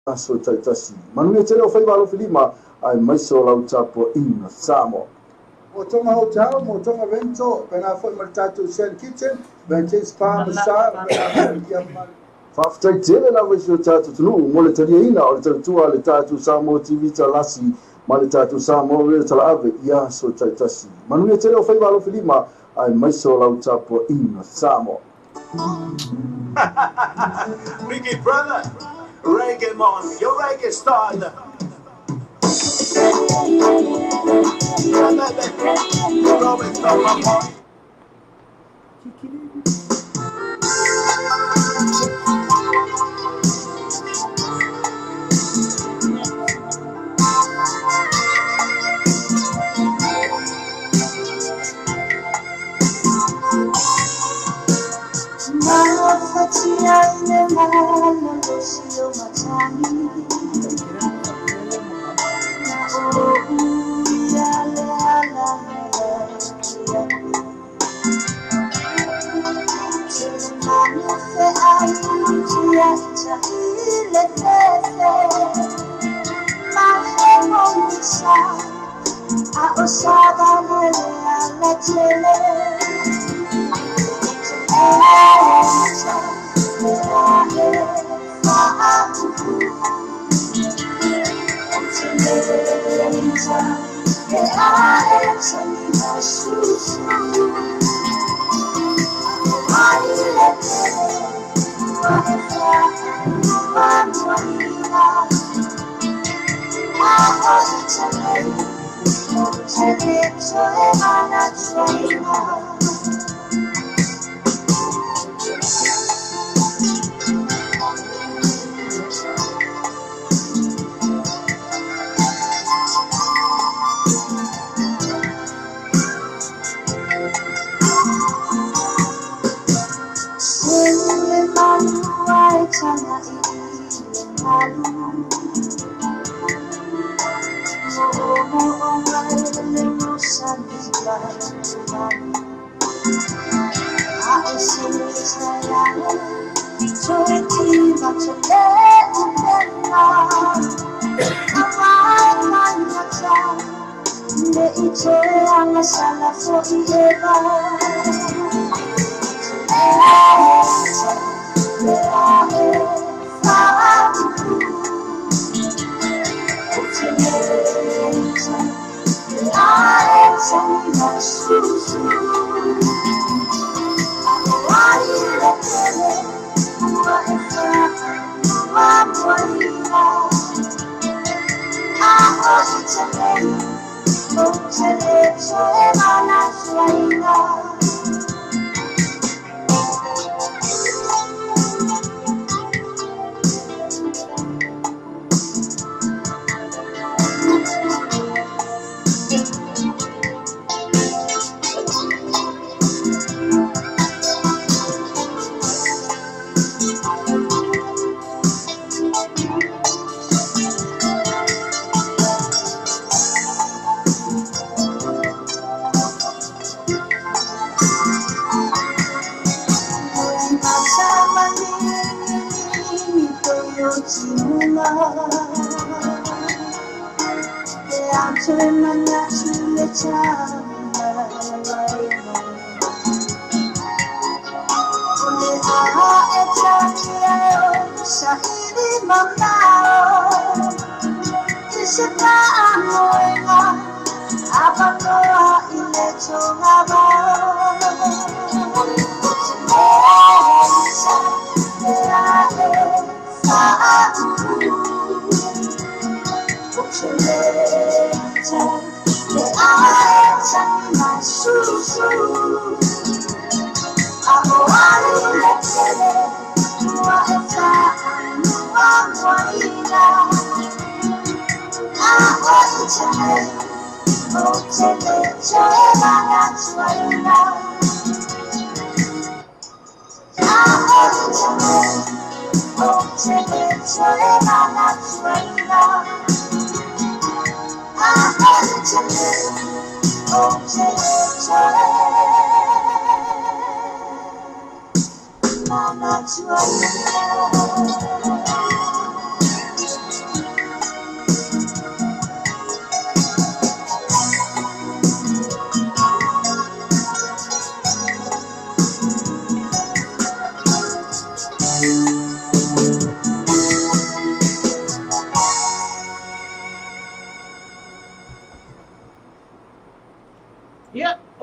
Aso taitasi. Manuia tele o faiva alofilima aemaise o lau tapuaiga Samoa. Motoga Hotel, Motoga Rental, faapena foi ma le tatou Sand Kitchen, Vantage Spa Massage, faapena foi ma le. Faafetai tele lava i si o tatou atunuu mo le taliaina o le tautua a le tatou Samoa TV Talasi ma le tatou Samoa Radio Talaave i aso taitasi. Manuia tele o faiva alofilima aemaise o lau tapuaiga Samoa. Ricky brother, reggae man, your reggae style. Yeah, baby, throw it from my heart.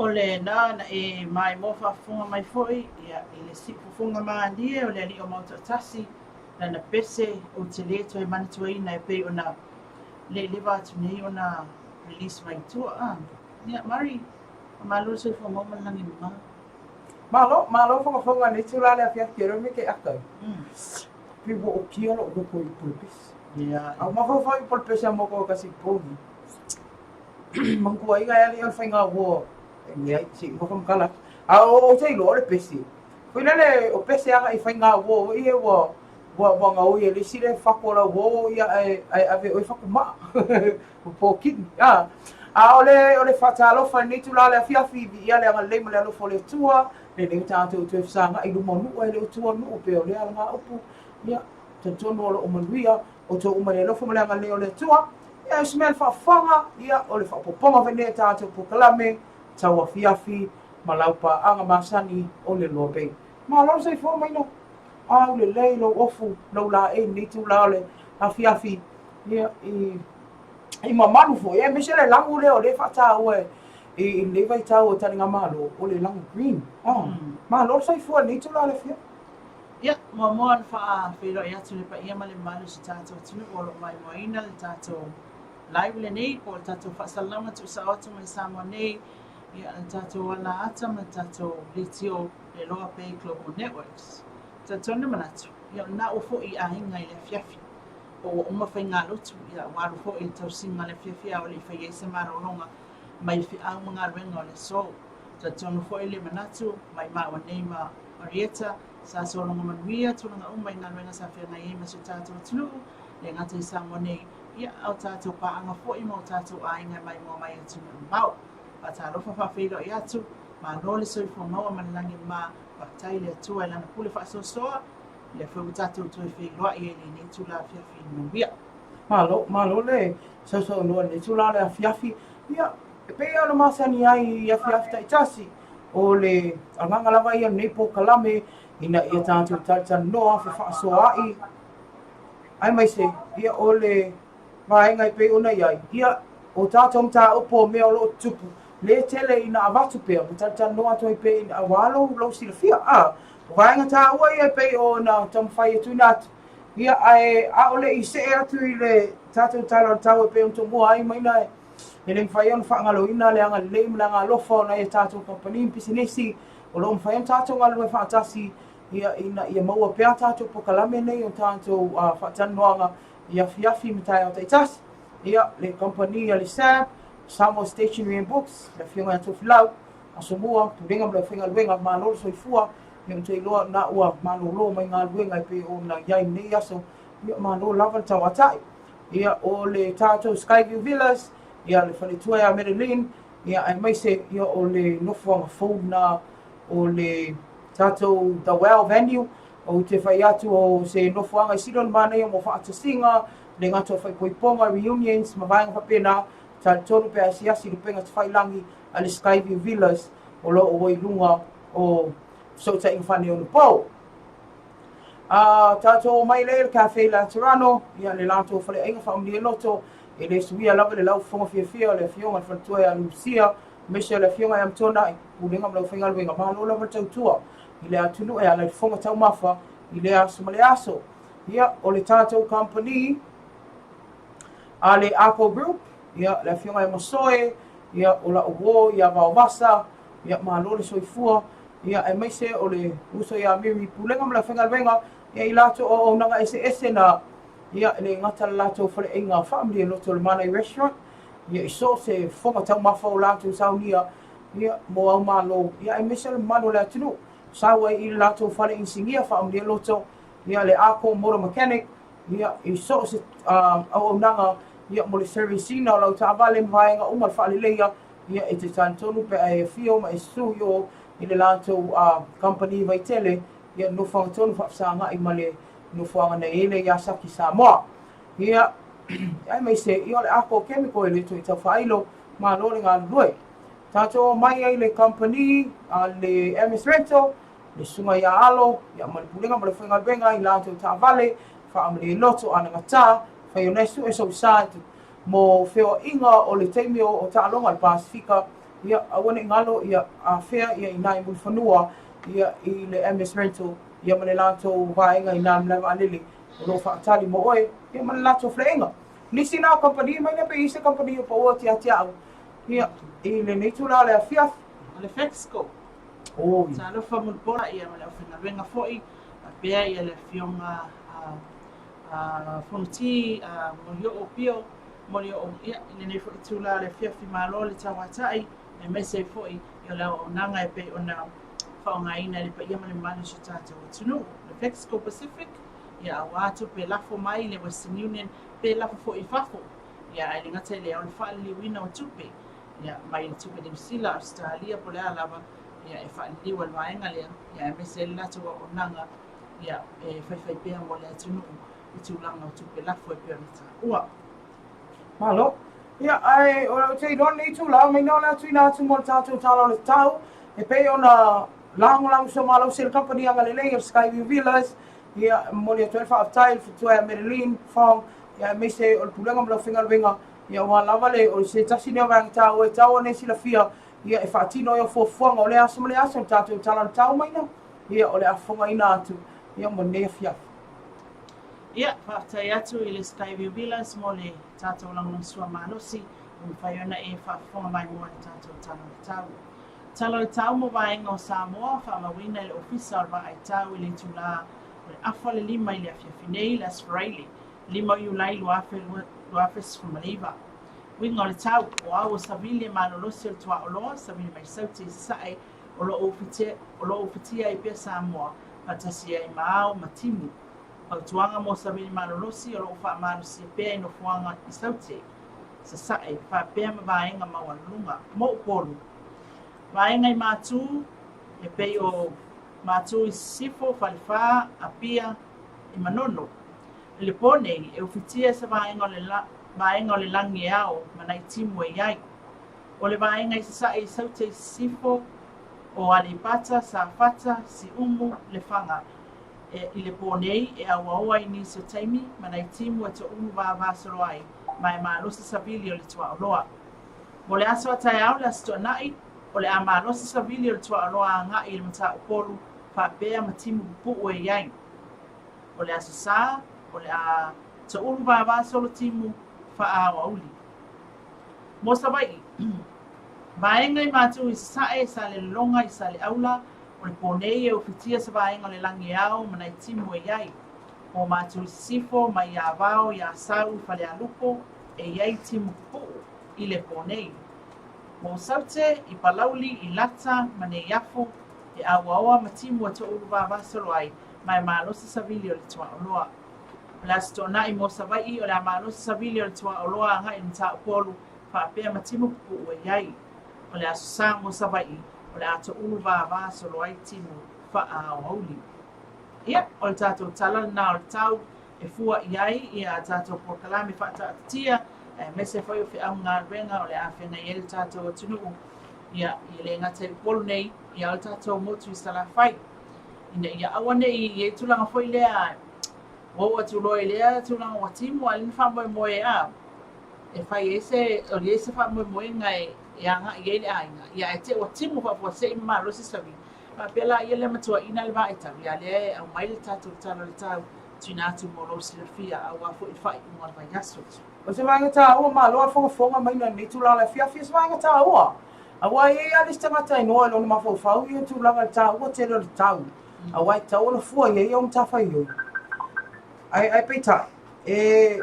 O lena na e maimoa faafofoga mai foi ia i le siufofoga malie o le Alii o Mautaatasi, lana pese ou te le toe manatuaina e pei ona le i leva atu nei ona release mai tua. A. Ia, Mari, faamalo le soifua maua ma le lagi mama. Malo, malo fogafoga i lenei itula le afiafi e me ke aka. Pe ua okia lo'u loto i upu o le pese. A ua mafaufau i upu o le pese a mo ko kasi pogi. Manatua ai e alii o le faiga ua leai se i uma faamatala atu. A o te iloa o le pese. Foi lele o pese aga i faiga uo foi ia ua ua ua gaoi e le isi le fatu o lau uo ia ae ae ave e oe fatu maa. O pōkini. A a o le o le faatalofa i lenei itula o le afiafi, viia le agalelei ma le alofa o le Atua, lenei ua tatou toe fesagai i luma o nuu ae le o tua o nuu pei o lea alagaupu. Ia, talitonu o lo o manuia outou uma i le alofa ma le agalelei o le Atua. Ia, o se mea le faafofoga, ia, o le faaopoopoga foi lenei o tatou polokalame, tauafiafi ma lau paaga masani o le Loa Bay. Malo le soifua maina, aulelei lou ofu, lou laei i lenei itula o le afiafi, ia, i, i mamalu foi, aemaise le lagu lea o lea e faataua e, i, i lenei vaitau o taligamalo, o le lagu green. Oh, malo le soifua i lenei itula o le afiafi. Ia, muamua ona faafeiloai atu i le paia ma le mamalu o si tatou atunuu o lo o maimoaina le tatou live lenei po o le tatou faasalalauga tuusao atu mai Samoa nei, ia, le tatou alaata ma le tatou leitio le Loa Bay Global Networks. Talitonu le manatu, ia o lena ua foi i aiga i le afiafi, po ua uma faigalotu, ia ua alu foi i le tausiga o le afiafi a o le i fai ai se malologa mai feau ma galuega o le aso. Talitonu foi le manatu, maimau nei ma Marieta, sa sologa manuia tulaga uma i galuega sa feagai ai ma si o tatou atunuu, le gata i Samoa nei, ia, a o tatou paaga foi ma o tatou aiga e maimoa mai atunuu mamao. Faatalofa faafeiloai atu, malo le soifua maua ma le lagi e mama, faafetai i le Atua i Lana pule faasoasoa, lea foi ua tatou toe feiloai ai i lenei itula afiafi i le manuia. Malo, malo le sausaunoa i lenei itula o le afiafi. Ia, e pei ona masani ai i afiafi taitasi, o le agaga lava ia o lenei polokalame ina ia tatou talatalanoa, fefaasoaai, aemaise ia o le vaega e pei ona i ai, ia, o tatou mataupu o mea o lo o tutupu, lē tele ina avatu pea ma talatalanoa atu ai pea ina auā lou, lou silafia. A, o vaega tāua ia e pei ona taumafai e tuuina atu, ia, ae ʻaʻole i seʻe atu i le tatou tala o le tau e pei ona tomua ai maina e E le mafai ona faagaloina le agalelei ma le agaalofa o nai a tatou kamupani ma pisinisi o lo o mafai ona tatou galulue faatasi ia, ina ia maua pea tatou polokalame nei o tatou faatalanoaga i afiafi ma taeao taitasi. Ia, le kamupani a le SAB, Samoa Stationery and Books, le Afioga ia Tofilau, Asomua, Pulega ma le Aufaigaluega, malo le soifua, ia ou te iloa na ua malolo mai galuega e pei ona i ai i lenei aso, ia malo lava le tauatai. Ia, o le tatou Skyview Villas, ia, le faletua ia Madeline, ia, aemaise, ia, o le nofoaga fou lena o le tatou The Well Venue, ou te fai atu o se nofoaga e sili ona manaia mo faatasiga, le gata o faaipoipoga, reunions, ma vaega faapena, talitonu pe asiasi i lupega tafailangi a le Skyview Villas o lo o i luga o Fesootaiga Faaneionapo. A tatou omai lea i le Cafe Laterano, ia le latou faleaiga faamanuia loto, e le suia lava le laufofoga fiafia o le Afioga i le Faletua ia Lucia, aemaise o le Afioga ia Mtonai, Pulega ma le aufaigaluega, malo lava le tautua i le atunuu e ala i le fofoga taumafa i lea aso ma lea aso. Ia, o le tatou kamupani a le Arco Group, ia, le Afioga ia Masoe, ia, o la'u uo ia Vaovasa, ia, malo le soifua, ia, aemaise o le uso ia Mary Pulega ma le aufaigaluega, ia, i latou auaunaga eseese na, ia, e le gata le latou faleaiga faamalie loto o le Manai Restaurant, ia, i so o se fofoga taumafa o latou saunia, ia, mo au malo, ia, aemaise o le mamalu o le atunuu. Sau ai i le latou fale inisinia faamalie loto, ia, le Arco Motor Mechanic, ia, i so o se auaunaga, ia, mo le service ina o lau taavale ma vaega uma o le faaleleia, ia, e te talitonu pe a e afio ma e susu i o i le latou kamupani vaitele, ia, nofoaga tonu faafesagai ma le nofoaga na i ai le Yasaki Samoa. Ia, aemaise, ia, o le Arco Chemical e le toe tau faailo, malo le galulue. Tatou omai ai i le kamupani a le MS Rental, le susuga ia Alo, ia, ma le Pulega ma le Aufaigaluega i latou taavale, faamalie loto, anagata, fai ona e sue sou sa mo feoaiga o le taimi o taaloga o le Pasefika, Ia, aua ne i galo, ia, afea ia inā i Mulifanua, ia, i le MS Rental, ia ma le latou vaega inā i le malae vaalele, o lo o faatali mo oe, ia ma le latou faleaiga. Nisi na o kamupani mai lea pe i ai se kamupani o pau atu ia te au, ia, i lenei itula o le afiafi. O le Fexco. Oi. Talofa Mulipola ia ma le aufaigaluega foi, faapea ia le Afioga a a Fonoti a Molioo Pio, Molioo, ia, i lenei foi itula o le afiafi malo le tauatai, aemaise ai foi ia le auaunaga e pei ona faaaogaina e le paia ma le mamalu o si o tatou atunuu. Le Fexco Pacific, ia aua tupe lafo mai i le Western Union, pe lafo foi i fafo, ia ae le gata i lea o le faaliliuina o tupe, ia mai le tupe Niu Sila, Ausetalia po o le a lava, ia e faaliliu e le vaega lea, ia aemaise ai le latou auaunaga ia e faifai pea mo le atunuu i tulaga o tupe lafo e pei ona taua. Malo. Ia, ae ou te iloa lenei itula, mai na o le a tuuina atu mo le tatou Tala o le Tau, e pei ona lagolago suamalausi e le kamupani agalelei o le Skyview Villas, ia, e momoli atu ai le faafetai i le faletua ia Madeline Fong, ia aemaise o le Pulega ma le Aufaigaluega, ia aua lava le, o se tasi lenei o vaega taua e tatau ona e silafia, ia e faatino ai au fuafuaga o lea aso ma lea aso i le tatou Tala o le Tau mai na, ia o le a fofogaina atu, ia mo lenei afiafi. Ia, faafetai atu i le Skyview Villas mo le tatou lagolagosua malosi ua mafai ona e faafofoga maimoa i le tatou Tala o le Tau. Tala o le Tau mo vaega o Samoa, faamauina e le Ofisa o le Vaaitau i le itula o le afa le 5 i le afiafi nei, le Aso Faraile, 5 o Iulai 2019. Uiga o le tau, o ao o savili e malolosi o le tuaoloa, savili mai Saute i Sasae, o lo o ufitia ai pea Samoa, faatasi ai ma ao ma timu. Fautuaga mo savili malolosi o lo o faamalosia pea i nofoaga i Saute, Sasae, faapea ma vaega maualuluga. Mo Upolu, vaega i Matu, e pei o Matu i Sisifo, Falefa, Apia, i Manono. I le pō nei, e ufitia se vaega o le vaega o le lagi e ao ma nai timu e i ai. O le vaega i Sasae i Saute i Sisifo, o Aleipata, Safata, Siumu, Lefaga, E, i le pō nei, e auaoa i nisi o taimi, ma nai timu e toʻulu vāvāsolo ai, ma e malosi savili o le tuaoloa. Mo le aso a taeao le Aso Toonai, o le a malosi savili o le tuaoloa agai i le Mataupolu faapea ma timu pupuu e i ai. O le Aso Sa, o le a toʻulu vāvāsolo timu faa-aoauli. Mo Savaii, vaega i Matu i Sasae, Salelologa i Saleaula, O le pō nei e ufitia se vaega o le lagi e ao ma nai timu e i ai. Mo Matu i Sisifo, mai Avao, i Asau, i Falealupo, e i ai timu pupuu i le pō nei. Mo Saute, i Palauli, i Lata, ma Neiafu, e auaoa ma timu e toʻulu vavasolo ai, ma e malosi savili o le tuaoloa. O le Aso Toonai mo Savaii, o le a malosi savili o le tuaoloa agai i le Mataupolu, faapea ma timu pupuu e i ai. O le Aso Sa mo Savaii, o le a toʻulu vāvā solo ai timu faa-aoauli. Ia, o le tatou tala lena o le tau e fua i ai ia tatou polokalame faataatitia, aemaise foi o feau galuega o le a feagai ai le tatou atunuu, ia, e le gata i Upolu nei, ia o le tatou motu i Salafai. Ina ia aua ne i i ai tulaga foi lea, ua oo atu loa i lea tulaga ua timu a o lea na faamoemoe a, e fai ai se, o i ai se faamoemoega e, e agai i ai le aiga, ia ae te i ua timu faafuasei ma malosi savili. Faapea la ia lea matuaina le vaitau, ia lea e aumai le tatou tala o le tau, tuuina atu mo lou silafia aua foi le faaiuga o le vaiaso. O se vaega taua, malo a le fogafoga mai na lenei tulaga i le afiafi, o se vaega taua. Aua e i ai lava le isi tagata e noa i lona mafaufau ia tulaga i le taua tele o le tau, aua e tatau ona fua i ai au matafaioi. Ae, ae peitai, e...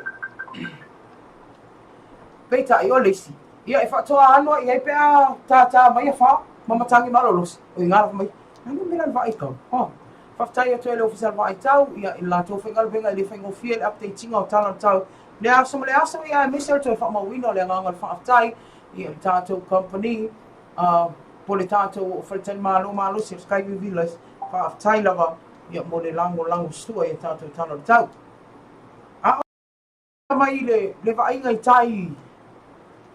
Peitai, o le isi, ia e faatoa ano ai i ai pe a tātā mai a whā, ma matangi malolosi, o i ngā mai, nā mea la vaai tau. Oh. Faafetai atu ai le Ofisa o le Vaai Tau, ia, i le latou faigaluega e le faigofie le update-iga o tala o le tau, le aso ma le aso, ia, aemaise o le toe faamauina o le agaga o le faafetai, ia, i le tatou company, po o le tatou faletalimalo malosi o Skyview Villas, faafetai lava, ia, mo le lagolago sua i a tatou tala o le tau. A mai i le, le vaaiga i tai,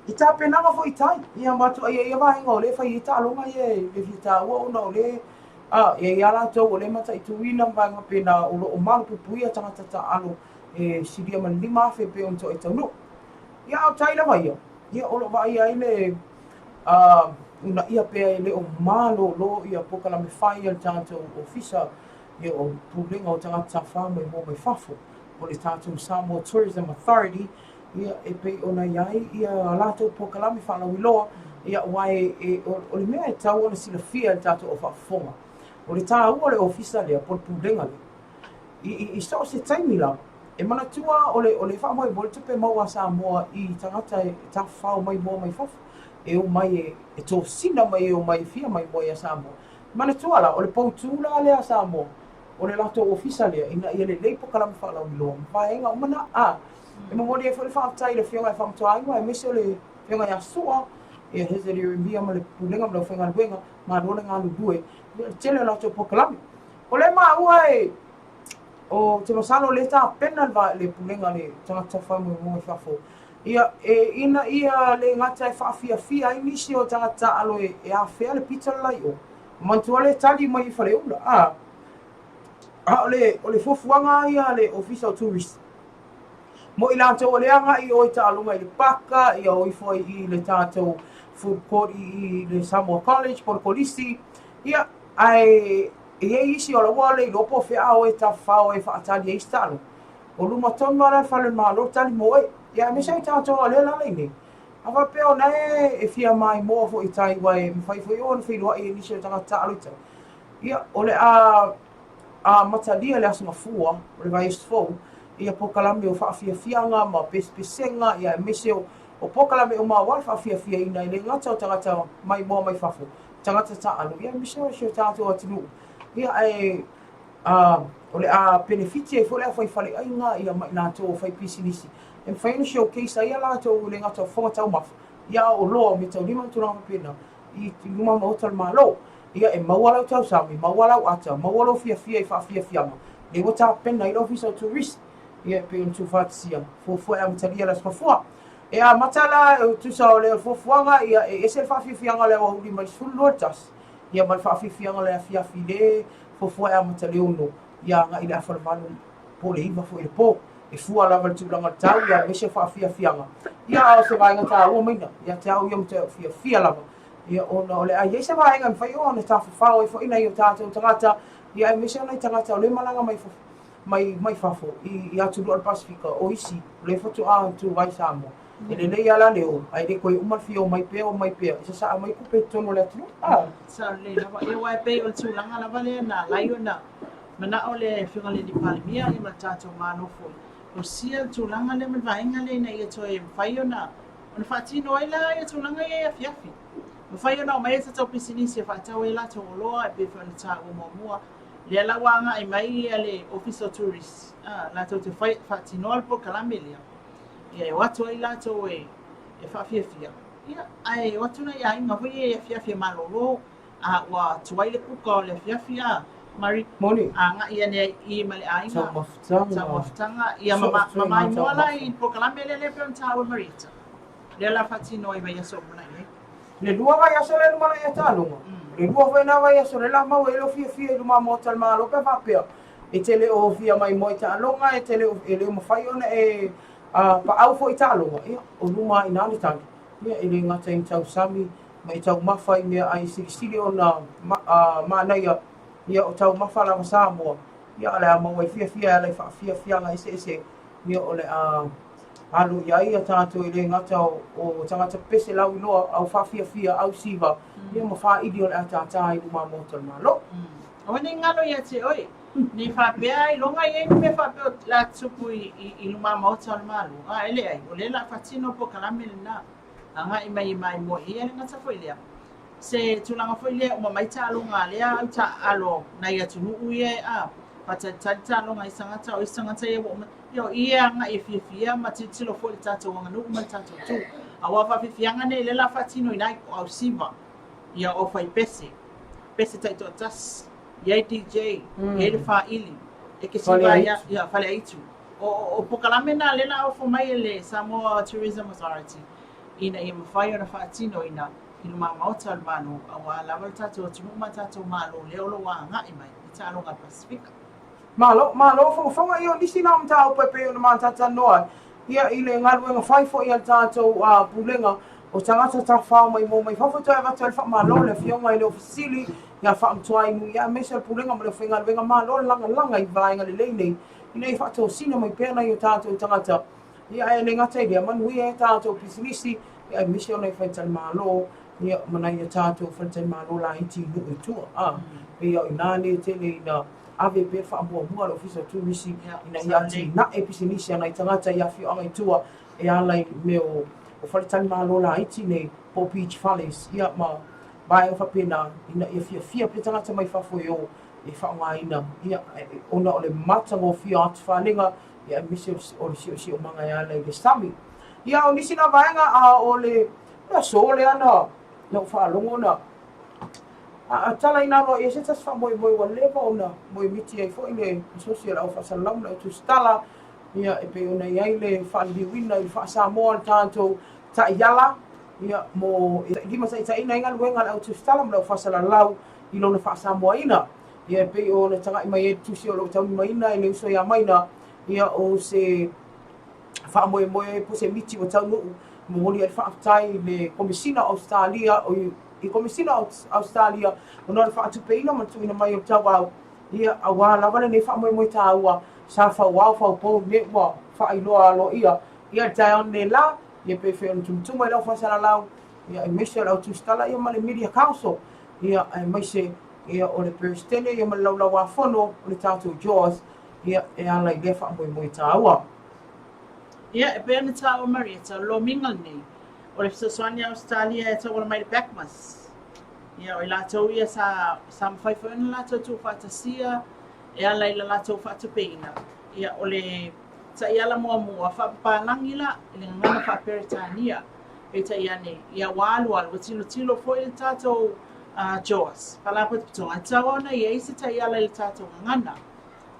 i tapenaga foi i tai. Ia matua ia ia vaega o lea e fai ai taaloga ia e le fia taua ona o lea a e i ai lava latou o lea e mataituina ma vaega faapena o lo o malupuipuia tagata taaalo e silia ma le 5,000 e pei ona toai taunuu. Ia a o tai lava ia, ia o lo o vaaia ai le a uunaia pea e le o malōlō ia polokalame fai a le tatou Ofisa ia o Pulega o Tagata Tafafao Maimoa Mai Fafo, o le tatou Samoa Tourism Authority, ia e pei ona i ai ia latou polokalame faalauiloa, ia aua e, e, o, o le mea e tatau ona silafia e le tatou au faafofoga, o le taua o le ofisa lea po o le pulega lea, i, i, i so o se taimi lava, e manatua o le, o le faamoemoe le tupe maua a Samoa i tagata e tafafao maimoa mai fafo, e omai e, e tosina mai e omai e fia maimoa ia Samoa. Manatua la, o le poutū la lea a Samoa, o le latou ofisa lea, ina ia lelei polokalame faalauiloa ma vaega uma na. A, e momoli ai foi le faafetai i le Afioga ia Faamatuaaiga aemaise o le Afioga ia Sua, ia Hezard Ieremia ma le Pulega ma le aufaigaluega, malo le galulue, ia le tele o latou polokalame. O lea e maua e, o te masalo o lea e tapena le, le Pulega a le Tagata Tafafao Maimoa i Fafo, ia, e, ina ia le gata e faafiafia ai nisi o tagata taaalo e, e afea le pito le la i o, manatua le tali mai i Faleula, a, a o le, o le fuafuaga ia a le Ofisa o Turisi, mo i latou o lea agai i o i taaloga i le paka, ia o ifo ai i le tatou food court i, i le Samoa College po o le kolisi, ia, ae e i ai isi o la ua le iloa po o fea a o e tafafao e faatali ai isi taaloga. O luma tonu lava la le fale o le Malo tali mo oe. Ia aemaise ai tatou o lea e alaala i inei. A faapea o na e fia maimoa foi i tai aua e mafai foi ona feiloai e nisi o tagata taaalo i tai. Ia, o le a amatalia le Aso Gafua o le vaiaso fou ia polokalame o faafiafiaga ma pesepesega, ia aemaise o, o polokalame uma aua le faafiafiaina e le gata o tagata maimoa mai fafo, tagata taaalo, ia aemaise o si o tatou atunuu. Ia ae a, o le a penefiti ai foi le aufai faleaiga ia ma i latou o fai pisinisi e mafai ona showcase ai a latou e le gata o fofoga taumafa, ia a o oloa o meataulima ma tulaga faapena i luma o Maota o le Malo. Ia e maua lau tausami, maua lau ata, maua lou fiafia i faafiafiaga, lea ua tapena ai le Ofisa o Turisi. Ia e pei ona tuufaatasia, fuafua e amatalia le Aso Gafua. E amata la, e tusa o le fuafuaga, ia e ese le faafiafiaga o le aoauli mai le 12 i le 1, ia ma le faafiafiaga o le afiafi le fuafua e amata i le 6, ia agai i le afa o le 8 po o le 9 foi i le po. E fua lava i le tulaga o le tau, ia aemaise o faafiafiaga. Ia a o se vaega taua maina, ia te au ia matuai ou fiafia lava. Ia ona o le a i ai se vaega e mafai ona tafafao ai foi nai o tatou tagata, ia aemaise o nai tagata o lea e malaga mai mai mai fafo i, i atunuu o le Pasefika, o isi o lea faatoa tu ai Samoa. E lelei lava la le o, ae le toe uma le fia omai pea omai pea, e sasaa mai tupe i totonu o le atunuu. Ah. Sao lelei lava. Ia aua e pei o le tulaga lava lea na ala ai ona manao le Afioga i le Alii Palemia ia ma le tatou Malo foi, ausia le tulaga lea ma le vaega lea ina ia toe mafai ona ona faatino ai la ia tulaga ia i afiafi. Mafai ona omai ai tatou pisinisi e faatau ai latou oloa e pei foi ona taua muamua. Lea la ua agai mai ia le Ofisa o Tourist, ah, latou te fai, faatinoa le polokalame lea. Ia e o atu ai latou e, e faafiafia. Ia, ae o atu nai aiga foi ia i afiafi e malolo, a ua tuai le kuka o le afiafi, a, Mari, Moni. agai ane ai i ma le aiga. Taumafataga. Taumafataga. Ia, ma, ma, ma maimoa la i polokalame lea lea pei ona taua e Marita. Lea la faatino ai vaiaso o lumanai nei. Le lua vaiaso lea e lumanai ia taaloga. O le lua foi lena vaiaso lea la mau ai lou fiafia i luma maota o le Malo pe a faapea e te le o fia maimoa i taaloga, e te le o, e le o mafai ona e a, paau foi i taaloga, ia, o luma lava i ina le tali. Ia, e le gata i tausami ma i taumafa i meaai silisili ona ma, a, manaia, ia, o taumafa lava Samoa, ia, o le a maua ai fiafia e ala i faafiafiaga eseese, ia, o le a alu i ai ia tatou e le gata o, o tagata pepese lauiloa, au faafiafia, au siva, ia ma faaili o le a tātā i luma maota o le Malo. Aua ne i galo ia te oe, ne i faapea ailoga i ai ni mea faapea o le a tupu i, i, i luma maota o le Malo. A, e leai, o lea o le a faatino polokalame lena, agai mai e maimoa i ai, e le gata foi i lea, se tulaga foi lea uma mai taaloga a lea au taaalo nai atunuu ia a faatalitali taaloga a isi tagata o isi tagata ia ua uma ia o i e agai e fiafia ma tilotilo foi i le tatou aganuu ma le tatou tu. Aua o faafiafiaga nei lea o le a faatinoina ai o au siva, ia o au fai pese, pese taitoatasi, i ai DJ, i ai le faaili, e ke siva ai ia fale aitu. O, o, o polokalame na lea o le a ofo mai e le Samoa Tourism Authority ina ia mafai ona faatinoina i luma maota o le Malo, aua lava le tatou atunuu ma tatou Malo lea o lo o agai mai i taaloga a le Pasefika. Malo, malo fogafoga ia o nisi na o mataupu e pei ona ma talatalanoa ai ia i le galuega fai foi a le tatou Pulega. o tagata tafao mai mo mai fafo. Toe avatu ai le faamalo i le Afioga i le Ofisa Sili ia Faamatuai ia aemaise o le Pulega ma le Aufaigaluega. Malo le lagalaga i vaega lelei nei ina ia faatosina mai pea nai o tatou tagata, ia ae le gata i lea, manuia ai tatou pisinisi, ia aemaise o nai faletalimalo, ia ma nai o tatou faletalimalo laiti i nuu i tua. A, pei o i ina lea e tele ina ave pea le faamuamua a le Ofisa o Turisi ina ia atinae pisinisi a nai tagata i afioaga i tua e ala i mea o faletalimalo laiti nei po o beach fales, ia ma vaega faapena ina ia fiafia pea tagata mai fafo e o e faaaogaina, ia, ona o le matagofie o atufalega, ia, aemaise o le siosiomaga e ala i le sami. Ia, o nisi na vaega, a o le aso lea na ou faalogo na a talaina aloaia se tasi faamoemoe ua leva ona moemiti ai foi le asosi o le au faasalalau ma le au tusitala, ia, e pei ona i ai le faaliliuina i le faa-Samoa o le tatou taiala, ia, mo e limataitaiina ai galuega a le au tusitala ma le au faasalalau i lona faasamoaina. Ia, e pei ona tagai mai ai le tusi o lo o taulimaina e le uso ia Maina, ia, o se faamoemoe po o se miti ua taunuu, momoli ai le faafetai i le Komesina o Ausetalia, i Komesina o Ausetalia ona o le faatupeina ma le tuuina mai o le tauau, ia, aua lava lenei faamoemoe taua sa fauao faupou nei ua faailoa aloaia, ia, le taeao nei la, ia, pei foi ona tumutuma i lau faasalalau, ia, aemaise o le au tusitala, ia, ma le Media Council, ia, aemaise, ia, o le Peresetene, ia, ma le Laulau-a-Fono o le tatou JAWS, ia, e ala i lea faamoemoe taua. Ia, e pei ona taua Marietta, o le lomiga lenei, o le fesoasoani a Ausetalia e tauala mai i le PACMAS. Ia, o i latou ia sa, sa mafai foi ona latou tuufaatasia e ala i le latou faatupeina. Ia, o le taiala muamua faapapalagi la i le gagana faa-Peretania. Peitai ane, ia ua alualu, ua tilotilo foi le tatou uh, JAWS, Faalapotopotoga, e tatau ona i ai se taiala i le tatou gagana.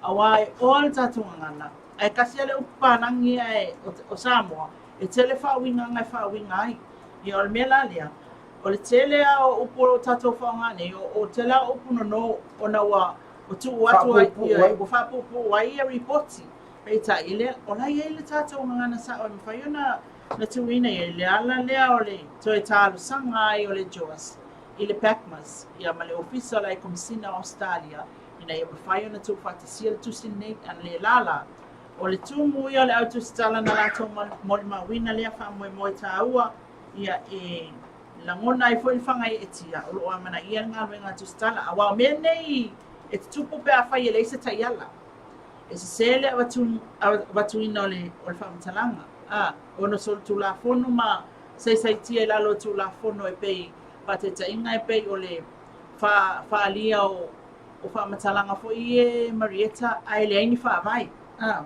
Aua e oa le tatou gagana, ae kasi lava le upu palagi ae o Samoa, e tele faauigaga e faauiga ai. Ia o le mea la lea, o le tele lava o upu o lo o tatou faaaoga nei, o tele lava o upu nono ona ua tuu atu ai, ua faapuupuu ai ia ripoti. Peitai, e le, o la e i ai le tatou gagana sao e mafai ona na tuuina i ai le ala lea o le toe talosaga ai o le JOAS i le PACMAS ia ma le Ofisa o le Ai-Komesina o Ausetalia ina ia mafai ona tuufaatasia le tusi lenei ana le lala. O le tumu ia o le au tusitala na latou molimauina lea faamoemoe taua ia e lagona ai foi le fagaeetia o lo o amanaia le galuega a tusitala. Aua o mea nei e tutupu pe afai e leai se taiala. E sese le avatuina o le faamatalaga, a, ona solitulafono ma saisaitia i lalo o Tulafono e pei faataitaiga e pei o le faaalia o faamatalaga foi e Marietta ae leai ni faavae. A,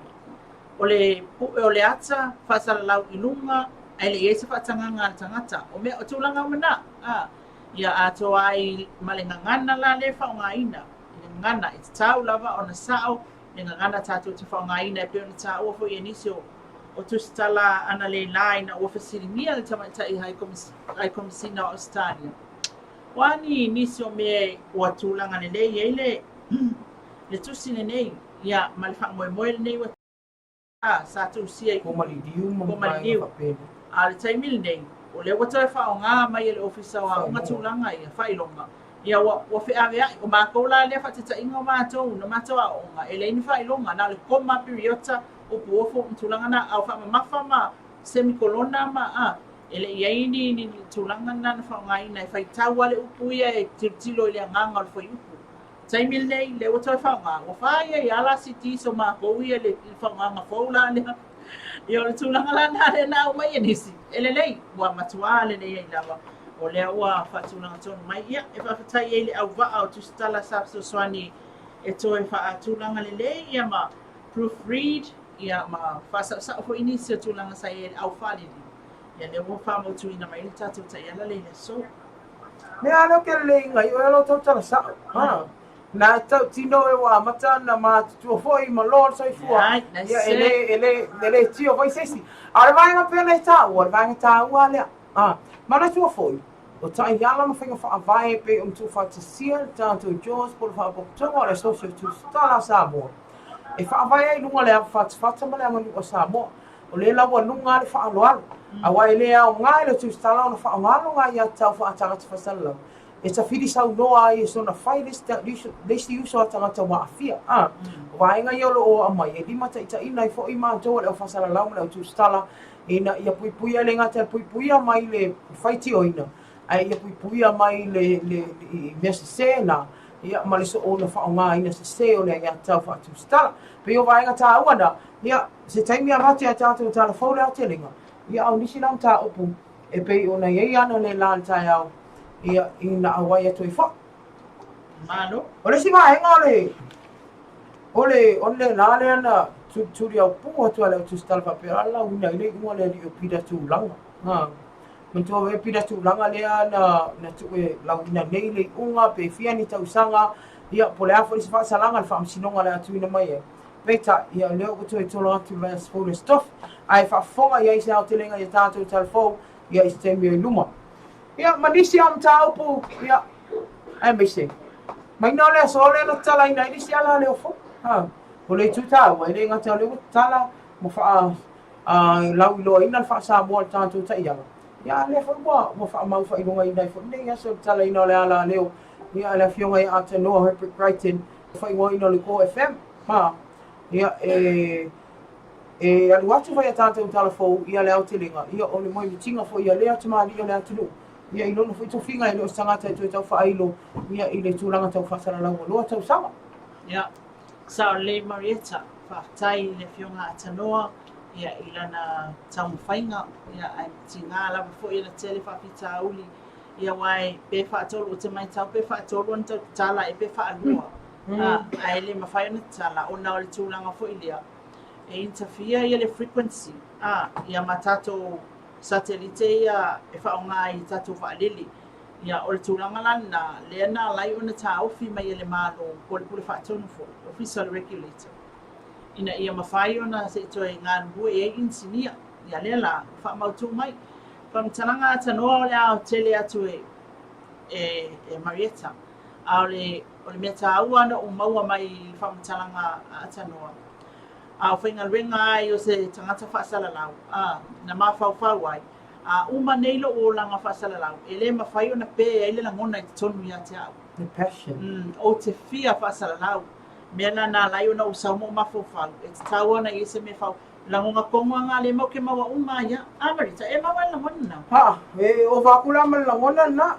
o le pu'e o le ata faasalalau i luga ae le i ai se faatagaga a le tagata. O mea, o tulaga uma na, a, ia atoa ai ma le gagana la lea e faaaogaina. I le gagana, e tatau lava ona sao le gagana tatou te faaaogaina e pei ona taua foi e nisi o o tusitala analeila ina ua fesiligia le tamaitai High Komisina o Ausetalia. O a ni nisi o mea ua tulaga lelei ai le le tusi lenei, ia, ma le faamoemoe lenei ua sa tusia i Komaliliu ma vaega faapena. A o le taimi lenei, o lea ua toe faaaoga mai e le Ofisa o Aoga tulaga ia, faailoga, ia ua, ua feaveai. O matou la lea faataitaiga o matou, na matou aooga, e leai ni faailoga, na o le koma, piriota, upu ofu ma tulaga na, a o faamamafa ma semikolona ma, a, e le i ai ni, ni, ni tulaga na na faaaogaina e faitau lava le upu ia e tilotilo i le agaga o le fuaiupu. Taimi lenei, lea ua toe faaaoga, ua fai ai lava la CDs o matou ia i le faaaogaga fou la lea. Ia o le tulaga la lena lea na aumai e nisi, e lelei, ua matua lelei ai lava. O lea ua faatulaga tonu mai. Ia, e faafetai ai i le auvaa o tusitala sa fesoasoani e toe faatulaga lelei ia ma proofread ia ma faasaosao foi nisi o tulaga sa i ai i le aufaalili. Ia lea ua faamautuina mai le tatou taiala lea i le aso. Mea lea ou te lelei ina i oe lo tautala sao. Ha. Na tau tino e ua amata na matutua foi ma loa le soifua. Ia e le, e le, e le tio foi se isi. A o le vaega pea na e taua, o le vaega taua lea. Ha. Manatua foi, o taiala ma faiga faavae e pei ona tuufaatasia le tatou JAWS po o le Faalapotopotoga o le Asosi o Tusitala a Samoa, e faavae ai i luga o le avafatafata ma le aganuu a Samoa. O lea la ua luga lava le faaaloalo, aua e le aoga i le tusitala ona faaaoga lona aiatatau faa-tagata faasalalau e tafili saunoa ai e soona fai le isi uso a tagata ua aafia. A, o vaega ia o lo o aumai e limataitaiina ai foi matou o le au faasalalau ma le au tusitala ina ia puipuia, e le gata i le puipuia mai le faitioina, ae ia puipuia mai le, le, i mea sese na, ia, ma le soona faaaogaina sese o le aiatatau faatusitala. Pei o vaega taua na, ia, se taimi avatu ia tatou tala fou le aotelega, ia, a o nisi la mataupu e pei ona i ai ana le la le taeao, ia, ina auai atu ai foi. Malo. O le isi vaega o le, o le, o le la lea na tulituli au pū atu a le au tusitala faapea, a lauina ai le iuga o le alii o Pita Tulaga. Ha. Manatua e pei tulaga lea na na tuu e lauina nei le iuga pe fia ni tausaga, ia po o le a foi se faasalaga a le Faamasinoga o le a tuuina mai ai. Peitai, ia o lea ua toe tolo atu le vaiaso fou le Aso Tofi, ae faafofoga i ai se aotelega i a tatou tala fou, ia i se taimi o i luma. Ia, ma nisi lava mataupu, ia, aemaise maina o le aso lea na tatalaina ai le isi ala leo fou. Ha, o le itu taua, e le gata o lea ua tatala ma faa a lauiloaina le faa-Samoa i le tatou taiala, ia a lea foi ua, ua faamau faailogaina ai foi lenei aso i le tatalaina o le ala leo, ia a le Afioga ia Atanoa Herbert Crichton, faaigoaina o le Go FM, ha, ia e, e alu atu foi a tatou tala fou ia le aotelega, ia o le moemitiga foi ia lea tamalii o le atunuu, ia i lona foi tofiga e le o se tagata e toe tau faailo ia i le tulaga tau faasalalau ua loa tausaga. Ia, Sao lelei Marietta, faafetai i le Afioga Atanoa ia i lana taumafaiga ia ae tiga lava foi ona tele faafitauli ia aua e pe faatolu ou te matau pe faatolu ona tau tatala e pe faalua ae le mafai ona tatala ona o le tulaga foi lea e interfere ia le frequency a ia ma tatou satelite ia e faaaoga i tatou vaalele. Ia, o le tulaga la lena, lea na ala ai ona taofi mai e le Malo, po o le Pule Faatonu foi, Ofisa o le Regulator, ina ia mafai ona se i toe galulue i ai inisinia. Ia, lea la, ua faamautu mai. Faamatalaga atanoa o le a aotele atu e, e, e Marietta. A o le, o le mea taua na ou maua mai i faamatalaga a Atanoa, a o faigaluega ai o se tagata faasalalau, a, na mafaufau ai, A uma nei lou olaga faasalalau, e le mafai ona pē ai le lagona i totonu ia te au. The passion. Ou te fia faasalalau. Mea na na ala ai ona ou sau ma ou mafaufau, e tatau ona i ai se mea fau. Lagona kogo aga le mau ke maua uma ia. A Marita, e maua le lagona na. Ha, e ova aku la ma le lagona na.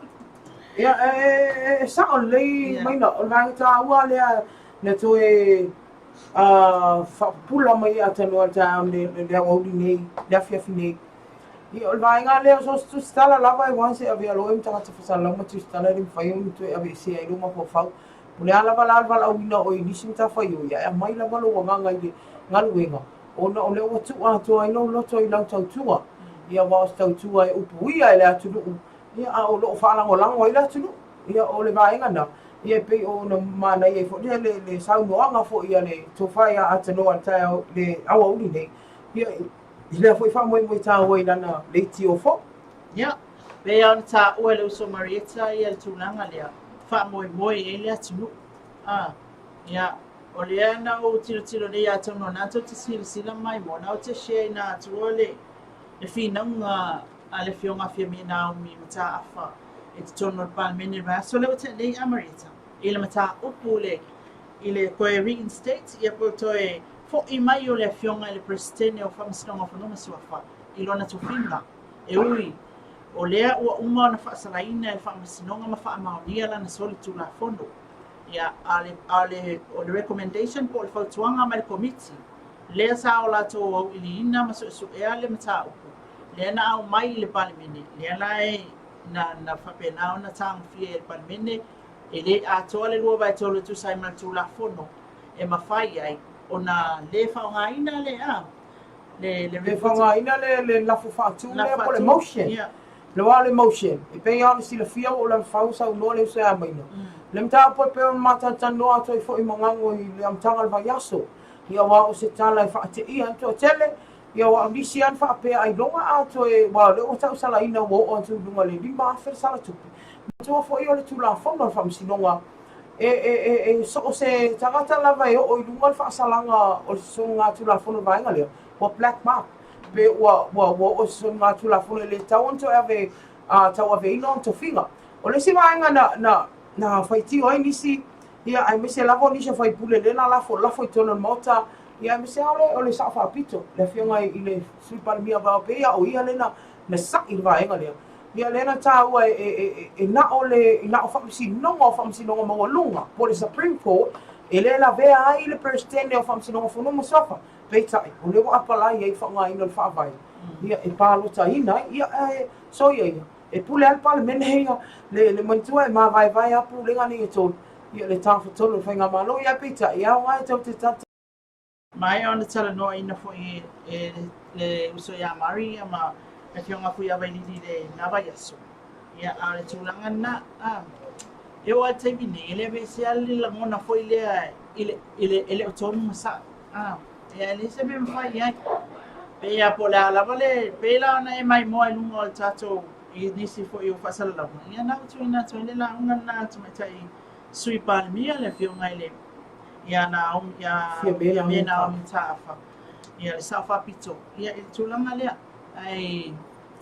Ia, e, e, e sao lelei yeah. maina, o le vaega taua lea na toe faapupula mai ia tanoa le taeao le, le aoauli nei, le afiafi nei. Ia, o le vaega lea o so o se tusitala lava e once e avea loa ma tagata fasalalau ma tusitala e le mafai ona toe aveesea ai lou mafaufau. Po o le a lava la le valaauina o oe i nisi matafaioi, ae aumai lava lou agaga i le galuega, ona o lea ua tuu atoa ai lou loto i lau tautua. Ia, aua o se tautua e upuia e le atunuu, ia, a o lo o faalagolago ai le atunuu. Ia, o le vaega lena, ia e pei ona manaia ai foi le, le, le saunoaga foi a le Tofa ia Atanoa i le taeao, le aoauli nei, ia, I lea foi faamoemoe taua i lana leitio fou. Ia, pei lava ona taua e le uso Marietta ia le tulaga lea, faamoemoe i ai le atunuu. A, ia, o lea na ou tilotilo nei atonu o lena tou te silasila mai mo na ou te share ina atua le, le finauga a le Afioga Fiame Naomi Mataafa i totonu o le Palemene i le vaiaso lea ua tea nei a Marietta i le mataupu le i le toe reinstate ia po o toe fo'i mai o le Afioga i le Peresetene o Faamasinoga o Fanua ma Suafa i lona tofiga, e ui o lea ua uma ona faasalaina e le Faamasinoga ma faamaonia lana solitulafono. Ia, a o le, a o le, o le recommendation po o le fautuaga mai le Komiti, lea sa o latou auiliina ma suesuea le mataupu, lea na aumai i le Palemene, lea la e, na, na faapena ona tagofia e le Palemene, e le atoa le 2/3 e tusa ai ma le Tulafono e mafai ai ona le faaaogaina le a le le le faaaogaina le le lafo faatu lea po le motion. Yeah. Le wā le motion, e pei lava ona silafia ua ou lamafau saunoa le uso ia Maina. Le mataupu e pei ona matalanoa atu ai foi ma Gago i le amataga o le vaiaso, ia aua o se tala e faateia ai le toatele, ia aua o nisi lava na faapea ailoga a toe, aua o lea ua tausalaina ua oo atu i luga i le 5,000 le sala tupe. Manatua foi o le Tulafono a le Faamasinoga e, e, e, e so o se tagata lava e oo i luga le faasalaga o le soligatulafono i le vaega lea, ua black mark. Pe ua ua ua oo i se soligatulafono e le tatau ona toe ave tauaveina ona tofiga. O le isi vaega na na na faitio ai nisi, ia aemaise lava o nisi o faipule lea na lafolafo i totonu o le Maota, ia aemaise lava o le Sao Faapito, le Afioga i le Sui Palemia aua pei lava o ia lea na na sa'i i le vaega lea. Ia lea na taua e e e na o le na o Faamasinoga o Faamasinoga Maualuga po o le Supreme Court e le lavea ai le Peresetene o Faamasinoga o Fanua ma Suafa. Peitai, o lea ua apalai ai le faaaogaina o le Faavae, ia e palotaina ai. Ia ae soia ia, e pule lava le Palemene ia, le le manatua e mavaevae lava pulega nei e tolu, ia le tafatolu o le Faigamalo. Ia ae peitai, e aoga e tou te talatalanoa. Maea ona talanoaina foi e le uso ia Mari ma le Afioga foi ia Vailili i lena vaiaso. Ia, a o le tulaga lena, a, e oo lava i le taimi nei, e le aveesea le lagona foi lea i le, i le, e le o tonu ma sa'o. A, ia, e leai se mea e mafai i ai. Pei lava po o le a lava le, pei la ona e maimoa i luga o le tatou, i nisi foi o faasalalauga, ia na ua tuuina atu ai le lauga lena a le Tamaitai Sui Palemia, le Afioga i le, ia Naomi, ia Fiame Naomi Mataafa, ia le Sao Faapito, ia i le tulaga lea. Ae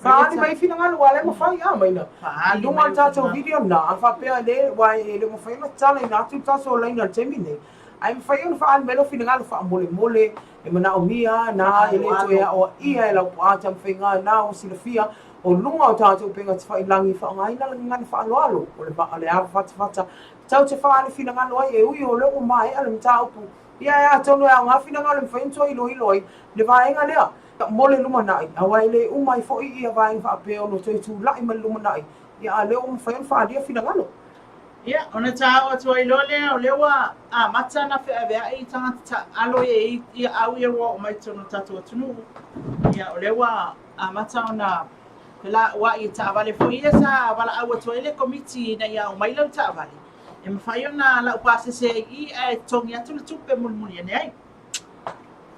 Faaali mai finagalo aua o la e mafai a maina i luga o le tatou video lena a faapea le aua e le o mafai ona tatalaina atu le tatou laina i le taimi lenei ae mafai ona faaali mai lou finagalo faamolemole e manaomia na e le toe aoaia e Laupua Tamafaiga na ua silafia o luga o tatou upega tafailagi faaaogaina le gagana faaaloalo o le vaa le ava fatafata tatou te faaali finagalo ai e ui o lea ua maea le mataupu ia e atonu e aoga finagalo e mafai ona toe iloilo ai le vaega lea Mo le lumanai, aua e le uma ai foi ia vaega faapea ono toe tulai mai le lumanai, ia a o lea ua mafai ona faaalia finagalo. Ia, ona ta oo atu ai loa lea, o lea ua amata ona feaveai tagata taaalo ia i au ia ua oo mai i totonu o le tatou atunuu. Ia, o lea ua amata ona felauai i taavale foi ia sa valaau atu ai le Komiti ina ia aumai lau taavale e mafai ona laupasese ai i i ae totogi atu le tupe mulimuli ane ai.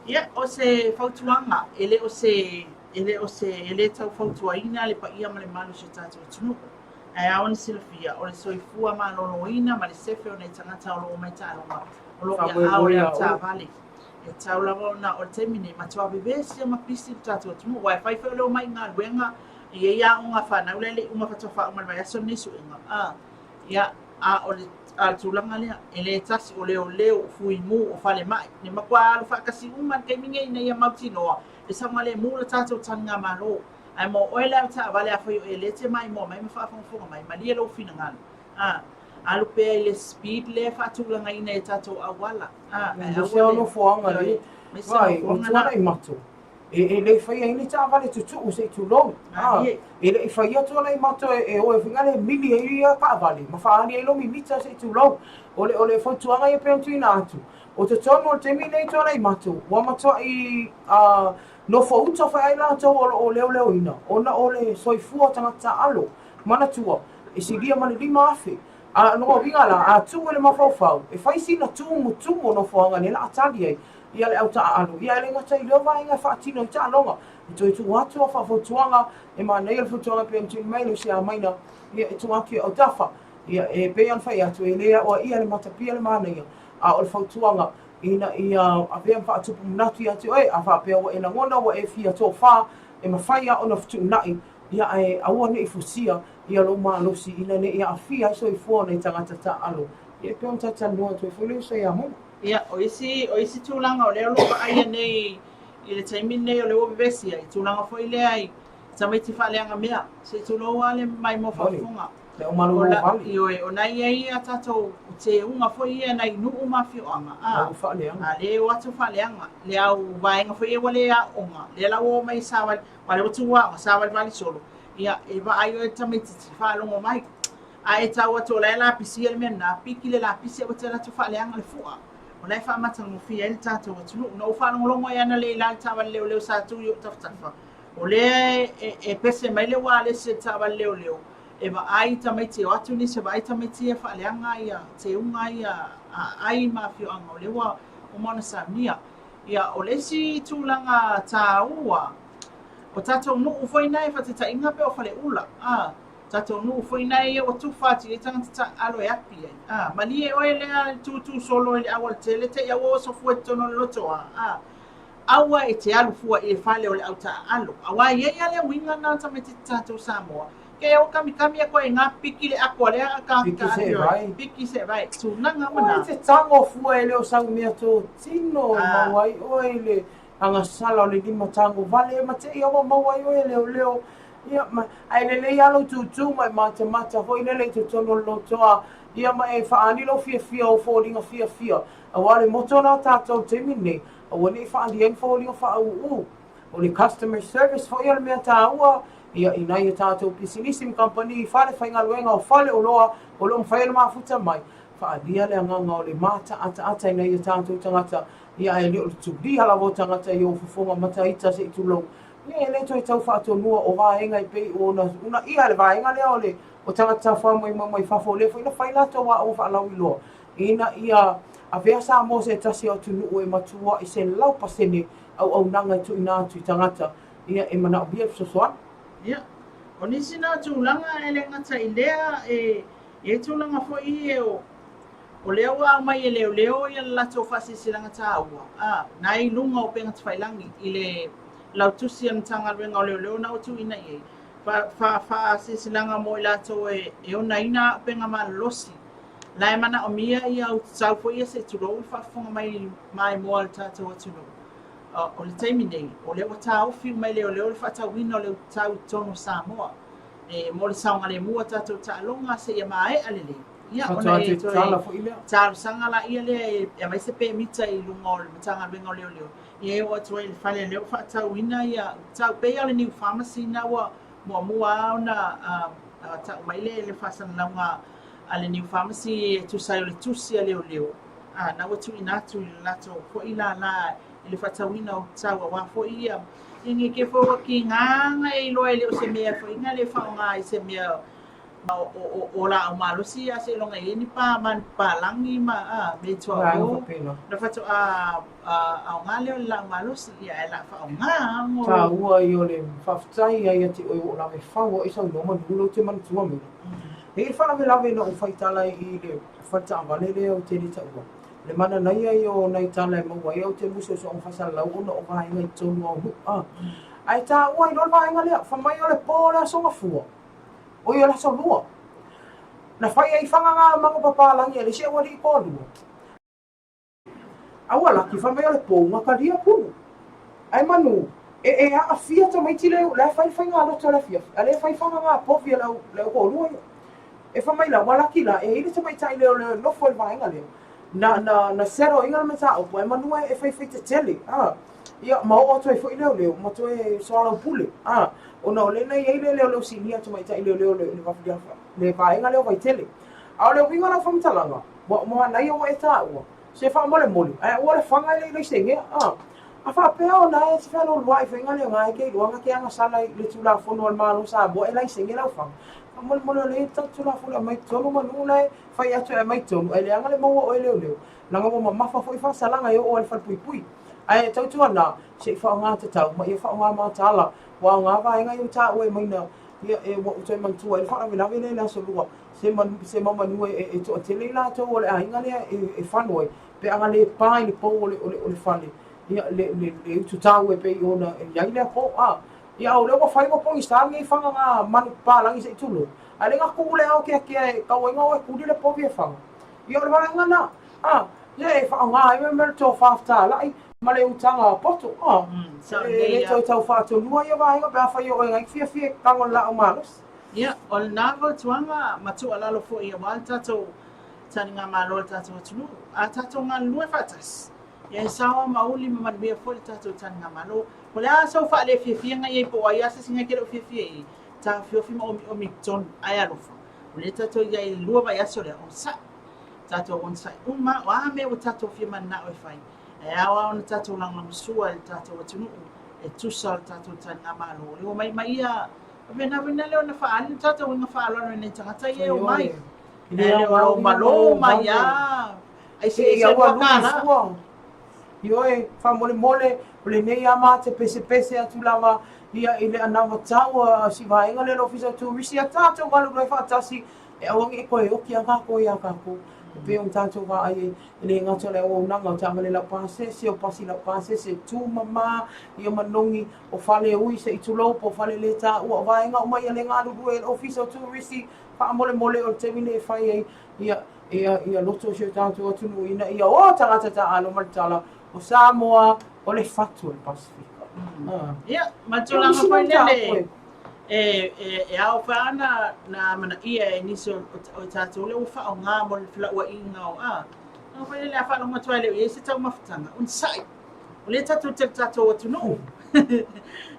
Ia, o se fautuaga, e le o se, e le o se, e le tau fautuaina le paia ma le mamalu o si o tatou atunuu. Ae ao ona silafia, o le soifua maloloina ma le sefe o nai tagata o lo o omai taaloga, o lo o i aao o le avetaavale. E tatau lava ona, o le taimi nei, matua vevesi ma pisi le tatou atunuu, aua e fai foi o le omai i galuega, e i ai aoga a fanau la e le i uma faatoa faauma i le vaiaso lenei suega. A, ia, a o le, a o le tulaga lea, e le tasi, o leoleo, o fuimu, o falemai, e matua alu faatasi uma i le taimi nei ina ia mautinoa e saogalemu le tatou taligamalo. Ae mo oe le avetaavale afai o e le te maimoa mai ma faafogafoga mai, malie lou finagalo, a, alu pea i le speed lea e faatulagaina e tatou auala, a, ae aua le, nofoaga le, vai, o tuanai matou. E le i faia ai ni taavale tutuu se i tulou. A, e le i faia tuanai matou e o e faiga le mili ai ia taavale ma faaali ai lou mimita se i tulou. O le, o le fautuaga ia pei ona tuuina atu, o totonu o le taimi nei tuanai matou, ua matuai a, nofo uta foi ai latou o lo o leoleoina ona o le soifua o tagata taaalo. Manatua, e silia ma le 5,000. A, o lona uiga la, a tuu i le mafaufau, e fai sina tumutumu o nofoaga lea o le a tali ai ia le au taaalo, ia e le gata i lea vaega e faatino ai taaloga, e toe tuu atu a faafautuaga, e manaia le fautuaga pei ona tuuina mai le usi amaina, ia e tuu atu i autafa, ia e pei ona fai atu, e le aoaia le matapia le manaia, a o le fautuaga, ina ia avea ma faatupu manatu ia te oe, a faapea ua e lagona ua e fia tofa, e mafai lava ona fetuunai, ia ae aua ne i fusia ia lou malosi ina ne i aafia ai soifua o nai tagata taaalo, ia e pei ona talatalanoa atu ai foi le uso ia Mona. Ia, o isi, o isi tulaga o lea o lo o vaaia nei i le taimi lenei o lea ua vevesi ai, tulaga foi lea i tamaiti faaleaga mea, se i tulou lava le maimoa faafofoga. Le au malolo vale. Ioe, o na i ai a tatou teuga foi ia nai nuu ma afioaga, a, Au faaleaga. a le o atu faaleaga, le au vaega foi ia ua le aooga, lea la ua omai e savali, aua lea ua tuu aoga, savalivali solo, ia, e vaai oe i le tamaitiiti, faalogo mai. A e tau atu o la e lapisia le mea lena, piki le lapisi ae ua te alu atu faaleaga le fua. O la e faamatagofie ai le tatou atunuu. Na ou faalogologo ai analeila i le taavale leoleo sa tu i ou tafatafa, o lea e, e pese mai le ualesi a le taavale leoleo e vaai tamaiti e o atu nisi e vaai tamaiti ia e faaleaga ia teuga ia a aai ma afioaga o lea ua uma ona saunia. Ia, o le isi tulaga taua, o tatou nuu foi na e faataitaiga pe o Faleula, a, Tatou nuu foi nae ia ua tufa atu i ai tagata taaalo e api ai. A, malie oe lea tūtū solo i le aualatele te i aua ua sofua i totonu o le lotoa. A, Aua e te alu fua i le fale o le au taaalo, auā e i ai lava le uiga lena o tamaititi tatou Samoa, ke o kamikami a koe e ngā piki le ako a lea a ka Piki se vai. Piki se vai. Tulaga uma na. Ua e te tago fua e le o sau mea tō tino e mau ai oe i le agasala o le limatago vale e mateia ua maua ai oe e leoleo. Ia, ma, ae lelei lava lou tūtū ma e matamata foi lele i totonu o le lotoa, ia ma e faaali lou fiafia o foliga fiafia, auā le moto la tatou i le taimi lenei, Aua ne i faaalia ai ni foliga faaūū. O le customer service foi o le mea taua, ia, i nai a tatou pisinisi ma kamupani, fale faigaluega, o fale oloa o lo o mafai ona mafuta mai, faaalia le agaga o le mataataata i nai a tatou tagata, ia, ae le o le tulia lava o tagata i ou fofoga mataita se i tulou. Ia, e le toe tau faatonua o vaega e pei ona uunaia e le vaega lea o le o tagata faamoemoe mai fafo, o lea foi na fai latou aoga faalauiloa ina ia avea Samoa se tasi o atunuu e matuai 100% auaunaga e tuuina atu i tagata ia e manaomia le fesoasoani. Ia, o nisi na tulaga e le gata i lea, e i ai tulaga foi ia o, o lea ua aumai e leoleo ia le latou faasilasilaga taua, a, na i luga o upega tafailagi i le lautusi a le Matagaluega o Leoleo na ua tuuina i ai, fa, fa, faasilasilaga mo i latou e, e onaina auupega malolosi. La e manaomia ia utusau foi ia se i tulou le faafofoga mai maimoa a le tatou atunuu. O le taimi nei, o lea ua taofi uma e leoleo le faatauina o le utusau i totonu o Samoa. E mo le saogalemu o tatou taaloga seia maea lelei. Ia, ona e toe talosaga laia lea e aumai se pemita i luga o le Matagaluega o Leoleo, ia e oo atu ai i le fale lea ua faatauina ia utusau. Pei lava o le New Pharmacy na ua muamua lava ona tau mai le faasalalauga a le New Pharmacy e tusa ai o le tusi a leoleo, a na ua tuuina atu i le latou foi lālā i le faatauina o tau auā foi ia i nge ke foi ua kiga na e iloa e le o se mea foi na le faaaoga i se mea o laau malosi a seiloga e i ai ni pa ma ni papalagi ma a me tuaʻo na faatoa aoga lea o le laau malosi ia ae la faaaoga mo taua ia o le faafetai ai ia te oe ua ou lave fau ai sau noma nu lou te manatua mai. E i ai le faalavelave na ou faitala i le fale taavale lea ou te le taua. Le mananaia ia o nai tala e maua ai au te musu o soonga faasalalau ona o vaega i totonu o nuu a. Ae taua ai loa le vaega lea, fai mai o le po o le Aso Gafua, oi o le Aso Lua. Na fai ai faga ngā manu papalagi a le isi aualii toalua. A ua laki fai mai o le pou na talia pulu. Ae manu, e, e aafia tamaiti le, la e fai le faigalotu a le afiafi, a lea e fai faga ngā povi a le au, le au toalua ia. E fai mai la, ua laki la, e i ai le tamaitai leoleo e nofo i le vaega lea, na, na, na settle ina le mataupu, ae manu e, e faifai tetele, a. Ia, ma oo atu ai foi leoleo, ma toe soalaupule, a. Ona o lea na i ai le leoleo sinia tamaitai leoleo le, le, le vaega lea o Vaitele. A o le uiga o lau faamatalaga, ua manaia ua e taua, se faamolemole, ae aua le faga e le i laisenea, a. A faapea ona e te fealoaloai faiga lea na e ke iloa na ke agasala i le Tulafono a le Malo o Samoa e laisene lau faga, faamolemole o lea e i le tatou Tulafono e aumai totonu manu la e fai atu e aumai totonu, ae leaga le maua o oe leoleo, leaga ua mamafa foi faasalaga e oo ai i le falepuipui. Ae tautuana, se i faaaoga tatau ma ia faaaoga mataala, ua aoga vaega ia ua taua e maina, ia e ua ou toe manatua ai le faalavelave lea i le aso Lua, se manu, se mamanu e, e toatele i latou o le aiga lea e, e fano ai, pe aga le pa i le pou o le, o le, o le fale, ia, le, le, le ututau e pei ona e i ai lea pou, a. Ia, o lea ua fai ua pogisa lenei faga ngā manu papalagi se i tulou, a le ga kū le ao keakea e kau ai nga oe kuli le povi e faga. Ia, o le vaega na, a, ia e faaaoga ai mea le tofa fetalai ma le utaga poto, a. E le toe tau faatonua ia vaega pe afai o oe ngai fiafia e tago le laau malosi. Ia, o lena fautuaga ma tuualalo foi aua le tatou taligamalo a le tatou atunuu. A tatou galulue faatasi, ia e sao ma uli ma manuia foi le tatou taligamalo. Po o le a sou faalefiafiaga i ai po o ai lava se isi e te le o fiafia i ai, taofiofi ma omiomi i totonu, ae alofa, o lea tatou i ai i le 2 vaiaso lea, onosai. Tatou onosai uma, o a mea ua tatou fia mananao e fai, e ao lava ona tatou lagolagosua i le tatou atunuu e tusa o le tatou taligamalo. O le omai ia Venavena lea ona faaali le tatou uiga faaaloalo i nai tagata ia e omai. E le o lo malo mai a. Ai se ese lua tala. Ioe, faamolemole, o lenei lava ma te pesepese atu lava ia i le anavatau a si vaega lea o le Ofisa o Turisi, ia tatou galulue faatasi e aua ne i toe oki lava tatou ia tatou. E pei ona tatou vaai ai, e le gata o le auaunaga o taavale laupasese, o pasi laupasese, tumama, ia manogi, o fale ui se i tulou po o fale le taua, o vaega uma ia le galulue ai le Ofisa o Turisi, faamolemole o le taimi lenei e fai ai ia, ia, ia loto o si o tatou atunuu ina ia o tagata taaalo ma le tala o Samoa o le fatu o le Pasefika. Ah. Ia, ma tulaga foi lele, e, e, e ao foi ana na amanaia e nisi o, o, o tatou lea ua faaaoga mo le felauaiga o a. A foi lele a faalogo atu ai le i ai se taumafataga, onosai. O lea tatou te le tatou atunuu.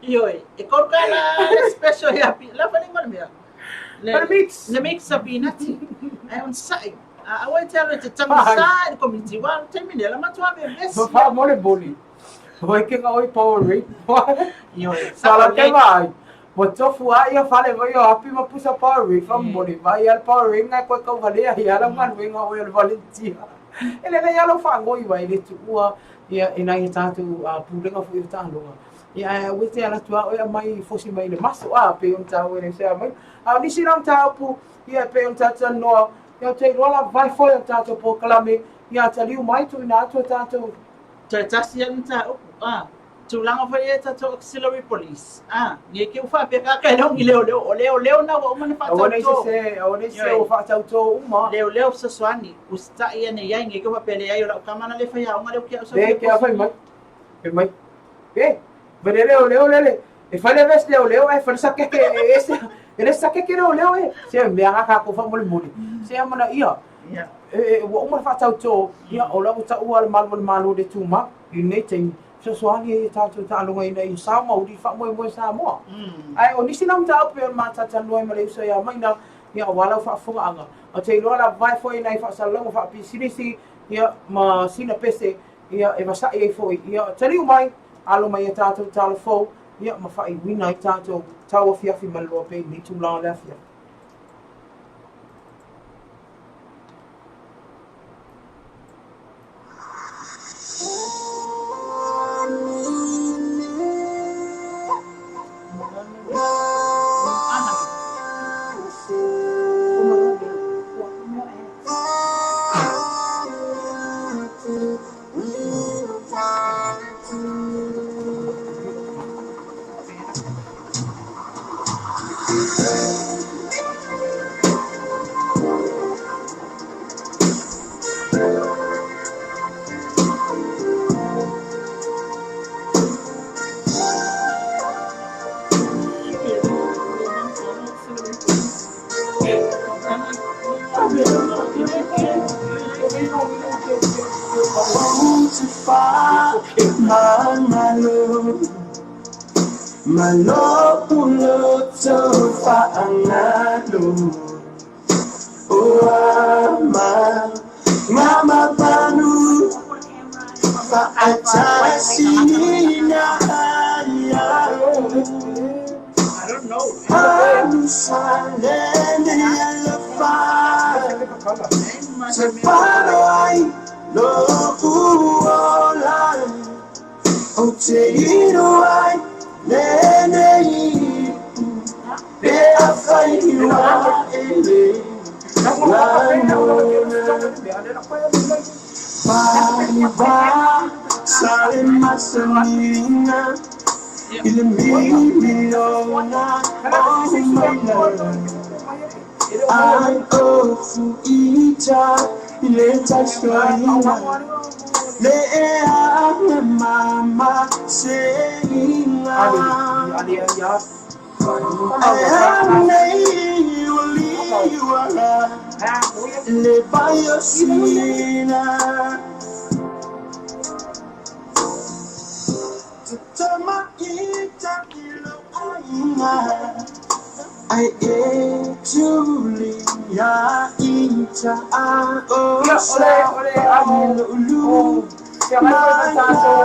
Ioe, e $3 le special ia pi. La fale ngole mea. Le mix. Le mix a pinati. Ai onosai. A aua e te alo e te tagisa i le komiti, wa o le taimi lea, la matua vevesi. Ma faamolemole, ua eke nga oi Powerade. Ioe, Sala ke vai. Ua tofu a ia fale mai o api ma pusa Powerade faamolemole vai a le Powerade ngai koe kau valea ia lau galuega oi o le volunteer. E lelei a lou faagoi vai le tuua ia i nai a tatou pulega foi o taaloga. Ia ae aua e te ala atu a oe aumai fosi mai i le maso a pei ona taua e le sea mai. A o nisi la mataupu ia e pei ona tatou talanoa Ia ou te iloa la vae foi o tatou polokalame ia taliu mai tuuina atu a tatou. Toe tasi ai mataupu, a, tulaga foi ia tatou auxiliary police, a, nei te u faapea ka kai leongi leoleo, o leoleo na ua uma na Aua nei faatautō. se aua nei se Ioe. ua faatautō uma. Leoleo fesoasoani, usitai ane i ai, nei te u faapea leai o lau tama na le faiaoga lea ou te au Le ke a fai mai. Fai mai. E, vele leoleo lele. E fai le vesi leoleo ae fai le sakeke e ese. E le sakeke leoleo e. Se mea nga kākou faamolemole. Se amanaia. Ia. E, ua uma na faatautō, ia, o la ua taua le malu o le Malo le tumau i lenei taimi, fesoasoani ai i a tatou taaloga ina ia sao mauli i faamoemoe Samoa. Ae o nisi la mataupu pei ona mataatalanoa ai ma le uso ia Maina, ia aua lau faafofogaaga. Ou te iloa la vae foi nai faasalalauga faapisinisi, ia, ma sina pese, ia, e vasaʻi ai foi, ia, taliu mai, alo mai ia tatou tala fou, ia, ma faaiuina ai tatou tauafiafi ma le loa pea i lenei itula o le afiafi. I don't know. Ia, o le, o le amo, o feagai foi ma tatou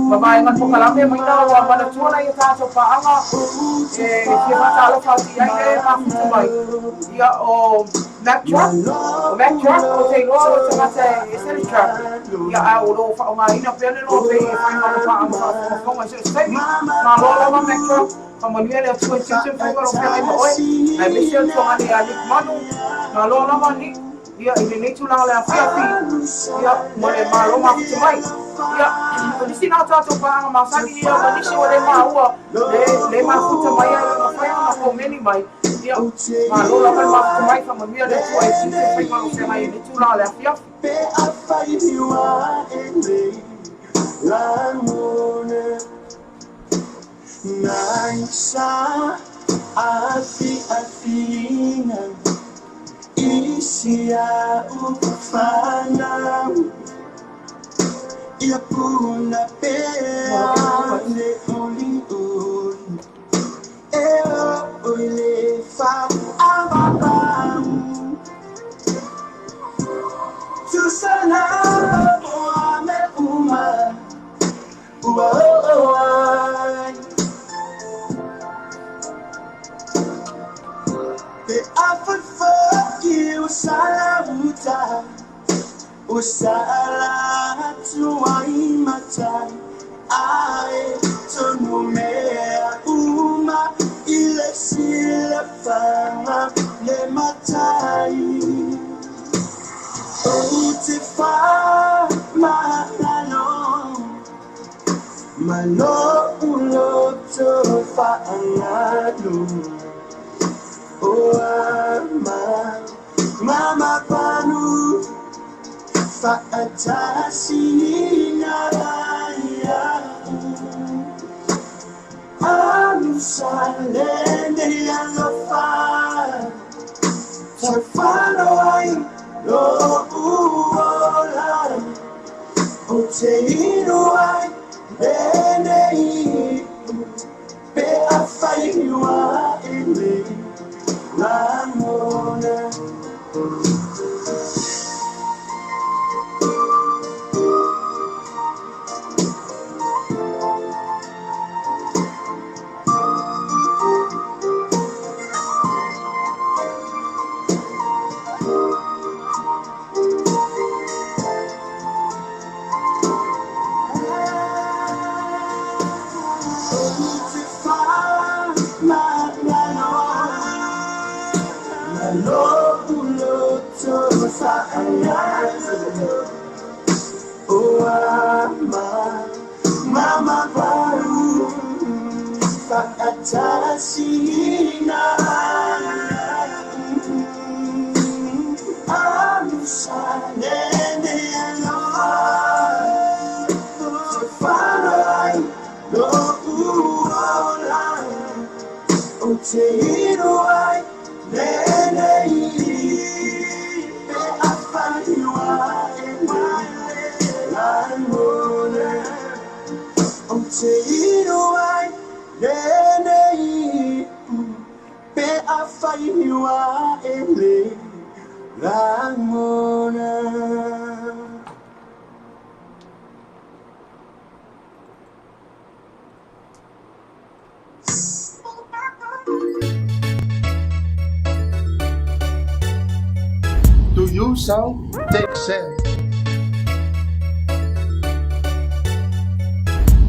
mavaega polokalame maina ua manatua nai a tatou paaga e fia faatalofa atu i ai le mafuta mai. Ia, o Mack Truck, o Mack Truck, ou te iloa o le tagata e ese le truck, ia, ae o lo o faaaogaina pea le loa pei e fai ma ana paaga faafogafoga i so o se taimi. Malo lava Mack Truck, faamanuia le Atua i tiute ma faiva o lo o feagai ma oe, aemaise o le tuagane ia Nick Manu. Malo lava Nick. Ia, i lenei tulaga o le afiafi, ia, ma le Malo mafuta mai. Ia, o nisi na o tatou paaga masani, ia, ma nisi ua le maua, le, le mafuta mai ai, ua mafai ona komeni mai. Ia, malo lava le mafuta mai, faamanuia le Atua i tiute ma faiva o feagai i lenei tulaga o le afiafi. Pe afai ua e nei lagona nai sa afiafiga i si a'u fanau ia puna pea le uliuli e oo i le faaavavau tusa lava o mea uma ua oo ai pe afai foi ua sala uta ua sala atu ai matai ae tonu mea uma i le silafaga le matai ou te faamagalo ma lo'u loto faagalo o ama ma mapanu fa'atasiga ai a'u alusalene alofa tafano ai lo'u ola ou te inu ai lenei pe afai ua e le lagona. Ou te faamagalo ma lo'u loto faagalo o ama ma mavalu fa'atasiga alusalene alofa tafano ai lo'u ola ou te inu ai lenei pe afai ua e lagona ou te inu ai lenei pe afai ua e le lagona. Do you, Sal, take Sam?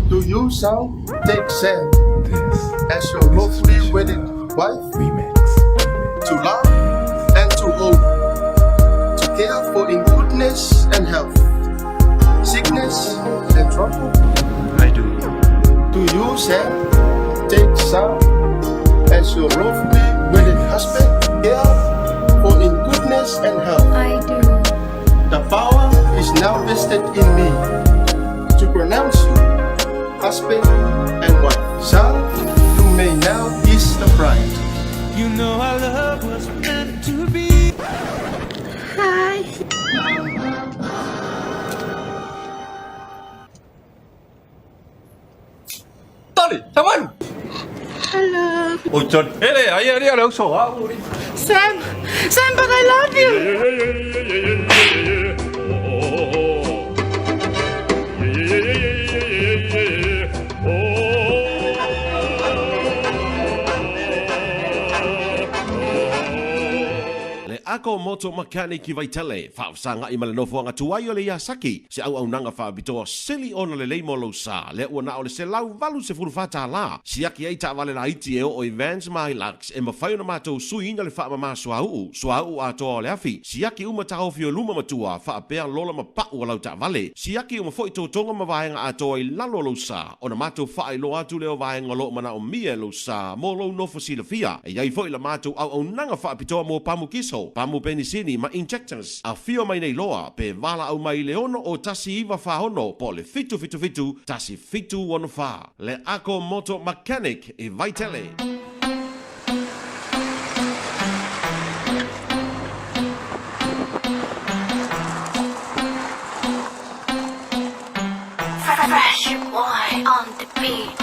Do you, Sal, take Sam This as your is a lawfully special wedded love wife, remix. to love and to hold, to care for in goodness and health, sickness and trouble? I do. Do you, Sam, take Sal as your lawfully wedded husband, care for in goodness and health? I do. The power is now vested in me to pronounce you husband and wife. Sal, you may now kiss the bride. You know our love was meant to be. Hi. Tony，小温。 Hello. 我盡你嚟，哎呀，呢有兩傻啊！ Sam, Sam, but I love you. Le Ako Moto Mechanic i Vaitele, faafesagai ma le nofoaga tuai o le Yasaki, se auaunaga faapitoa sili ona lelei mo lou sa, lea ua na o le $184, siaki ai taavale laiti e oo i Vans ma Hilux e mafai ona matou suiina le faamama suauu, suauu atoa o le afi, siaki uma taofi o luma ma tua, faapea lola ma pau o lau taavale, siaki uma foi totoga ma vaega atoa i lalo o lou sa, ona matou faailoa atu lea o vaega o lo o manaomia e lou sa mo lou nofo silafia. E i ai foi la matou auaunaga faapitoa mo pamu kiso, pamu penisini ma injectors. Afio mai nei loa pe valaau mai i le 61946 po o le 777 1764. Le Ako Moto Mechanic i Vaitele. Fresh boy on the beat.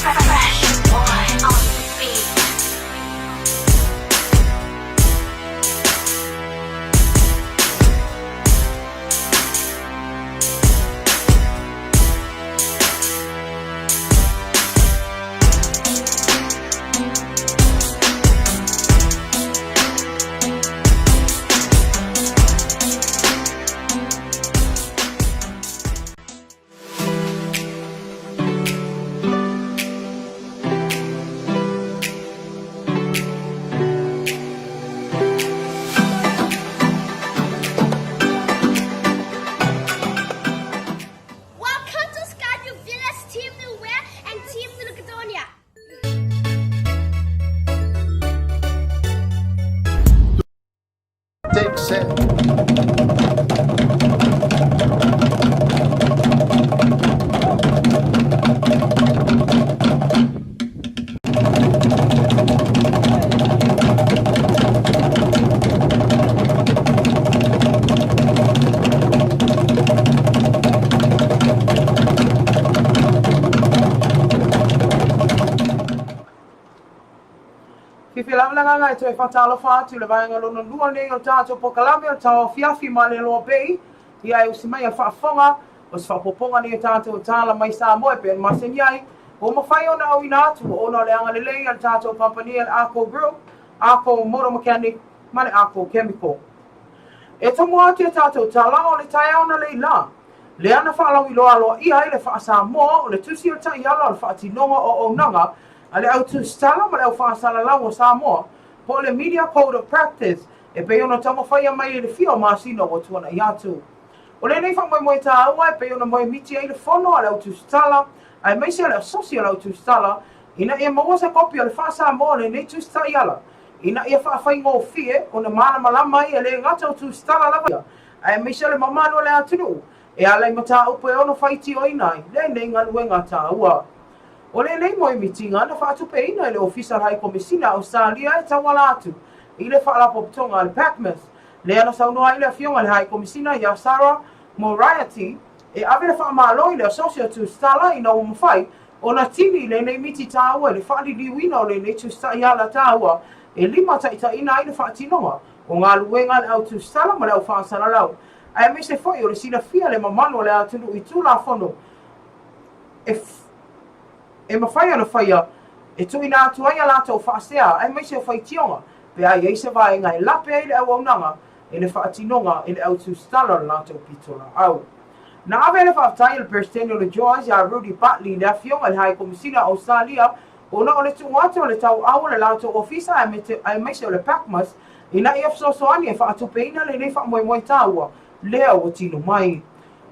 Fresh boy on the beat. Welcome to Skyview Villas Team Nowhere and Team Macedonia. Take set. Fifi lava le agaga e toe faatalofa atu i le vaega lona lua nei o le tatou polokalame o le tauafiafi ma le loa pei ia e usi mai a le faafofoga o se faaopoopoga nei o tatou tala mai Samoa e pei ona masani ai ua mafai ona auina atu ona o le agalelei a le tatou kamupani a le Arco Group, Arco Motor Mechanic ma le Arco Chemical. E tomo atu e tatou tala o le taeao na lei la, lea na faalauiloa aloaia ai le faa-Samoa o le tusi o le taiala o le faatinoga o auaunaga a le au tusitala ma le au faasalalau o Samoa, po o le Media Code of Practice, e pei ona taumafaia mai i le fia o masina ua tuanai atu. O lenei faamoemoe taua e pei ona moemiti ai le fono a le au tusitala aemaise o le asosi o le au tusitala ina ia maua se kopi o le faa-Samoa o lenei tusi taiala ina ia faafaigofie ona malamalama ai e le gata o tusitala lava ia aemaise o le mamalu o le atunuu e ala i mataupu e ono faitioina ai lenei galuega taua. O lenei moemitiga na faatupeina e le Ofisa o le Hai Komesina a Ausetalia e tauala atu i le Faalapotopotoga a le PACMAS, lea na saunoa ai le Afioga i le Hai Komesina ia Sarah Moriarty e ave le faamalo i le Asosi o Tusitala ina ua mafai ona tini i lenei miti taua i le faaliliuina o lenei tusitaiala taua e limataitaiina ai le faatinoga o galuega a le au tusitala ma le au faasalalau aemaise foi o le silafia le mamalu o le atunuu i Tulafono e e mafai ona faia e tuuina atu ai a latou faasea aemaise o faitioga pe a i ai se vaega e lape ai le auaunaga e le faatinoga e le au tusitala o le latou pitolaau. Na ave le faafetai a le Peresetene o le JOAS iā Rudy Bartley i le Afioga i le Hai Komesina o Ausetalia ona o le tuu atu o le tauau o le latou ofisa aemaise o le PACMAS ina ia fesoasoani e faatupeina lenei faamoemoe taua lea ua tino mai.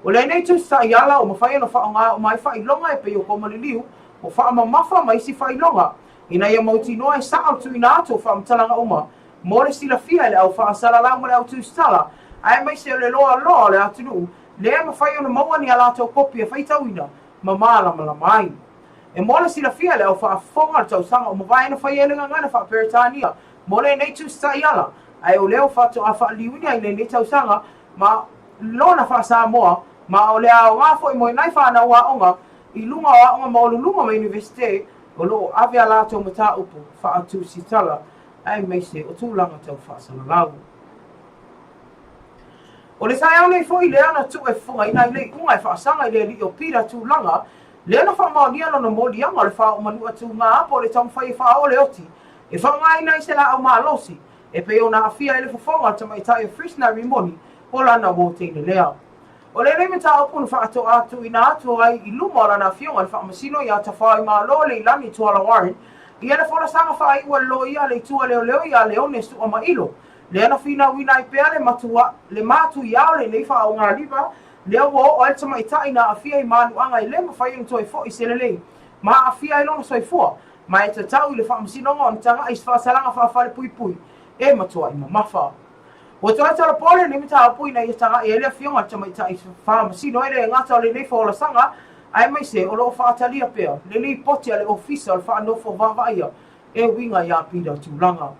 O lenei tusi taiala ua mafai ona faaaoga uma ai faailoga e pei o koma liliu, o faamamafa ma isi faailoga ina ia mautinoa e sao le tuuina atu o faamatalaga uma mo le silafia e le au faasalalau ma le au tusitala, aemaise o le loaloa o le atunuu lea e mafai ona maua ni a latou kopi e faitauina ma malamalama ai. E mo le silafia e le au faafofoga o le tausaga ua mavae na fai ai le gagana faa-Peretania mo lenei tusi taiala, ae o lea ua faatoa faaliliuina i lenei tausaga ma. lona faa-Samoa, ma o le aoga foi mo nai fanau aoga i luga o aoga maualuluga ma Iunivesite o lo o ave a latou mataupu faatusitala aemaise o tulaga tau faasalalau. O le taeao nei foi lea na tuu e fofogaina ai le iuga e faasaga i le alii o Peter Tulaga lea na faamaonia lona moliaga o le faaoo manua tuga po o le taumafai e faaoo le oti e faaaogaina ai se laau malosi e pei ona aafia ai le fofoga o le tamaitai o Frisna Rimoni o lana uo teine lea. O lenei mataupu na faatoa tuuina atu ai i luma o lana afioga i le Faamasino ia Tafaoimalo Leilani Tuala Warren ia le folasaga faaiu a le loia a le Itu a Leoleo ia Leone Suamailo, lea na finauina ai pea le matua le matuia o lenei faaaogalima lea ua oo ai le tamaitai na aafia i manuaga e le mafai ona toe foi se lelei ma aafia ai lona soifua ma e tatau i le Faamasinoga ona tagai i se faasalaga faafalepuipui e matuai mamafa. Ua toe tolopo lenei mataupu ina ia tagai ai le Afioga i le Tamaitai Faamasino e le gata o lenei folasaga, aemaise o lo o faatalia pea le lipoti a le Ofisa o le Faanofo Vaavaaia e uiga ia Peter Tulaga.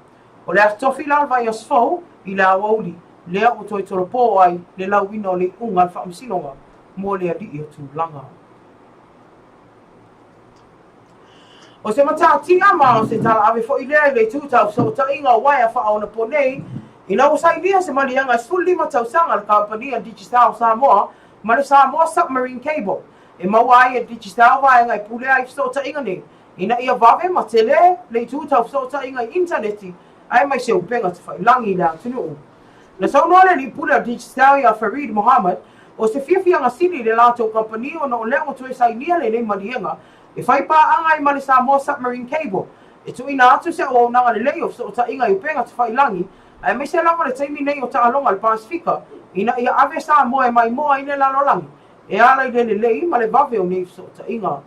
O le Aso Tofi la o le vaiaso fou i le aoauli lea ua toe tolopo ai le lauina o le iuga a le Faamasinoga mo le alii o Tulaga. O se matatia ma o se talaave foi lea i le itu tau fesootaiga o uaea faaonaponei, ina ua sainia se maliega e 15 tausaga a le kamupani a Digicel Samoa ma le Samoa Submarine Cable e maua ai e Digicel vaega e pulea ai fesootaiga nei ina ia vave ma tele le itu tau fesootaiga i initaneti aemaise upega tafailangi i le atunuu. Na saunoa le alii pule o Digicel ia Fareed Mohammed, o se fiafiaga sili i le latou kamupani ona o lea ua toe sainia lenei maliega e fai paaga ai ma le Samoa Submarine Cable e tuuina atu se auaunaga lelei o fesootaiga i upega tafailangi aemaise lava le taimi nei o taaloga a le Pasefika ina ia ave Samoa e maimoa ai le lalolagi e ala i le lelei ma le vave o nei fesootaiga.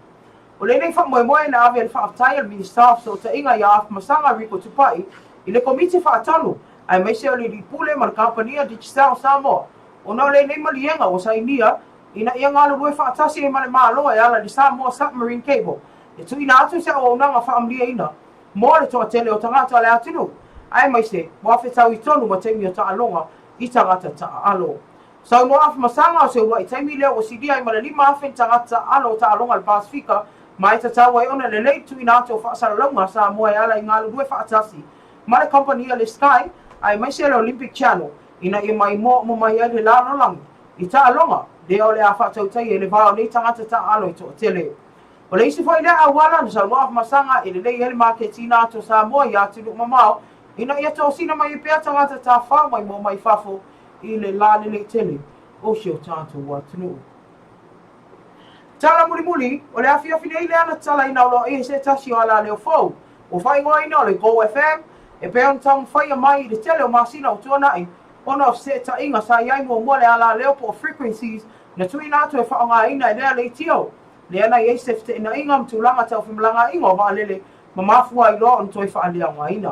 O lenei faamoemoe na ave le faafetai a le Minisita o Fesootaiga ia Afamasaga Rico Tupai i le Komiti Faatonu aemaise o le Alii Pule ma le Kamupani a Digicel Samoa ona o lenei maliega ua sainia ina ia galulue faatasi ai ma le Malo e ala i le Samoa Submarine Cable e tuuina atu se auaunaga faamalieina mo le toatele o tagata o le atunuu aemaise ua fetaui tonu ma taimi o taaloga i tagata taaalo. Saunoa Afamasaga o se uluai taimi lea ua silia ai ma le 5,000 ni tagata taaalo o taaloga a le Pasefika ma e tatau ai ona lelei le tuuina atu o faasalalauga a Samoa e ala i galulue faatasi ma le kamupani a le Sky aemaise le Olympic Channel ina ia maimoa uma mai ai le lalolagi i taaloga lea o le a faatautaia i le va o nei tagata taaalo e toatele. O le isi foi lea auala na saunoa Afamasaga e lelei ai le maketiina atu o Samoa i atunuu mamao ina ia tosina mai ai pea tagata tafao maimoa mai fafo i le lā lelei tele o si o tatou atunuu. Tala mulimuli, o le afiafi nei lea na tatalaina aloaia i se tasi o alaleo fou ua faaigoaina o le Go FM e pei ona taumafaia mai i le tele o masina ua tuanai ona o feseetaiga sa i ai muamua le alaleo po o frequencies na tuuina atu e faaaogaina e lea leitio lea na i ai se feteenaiga ma tulaga tau femalagaaiga o vaalele ma mafua ai loa ona toe faaleaogaina.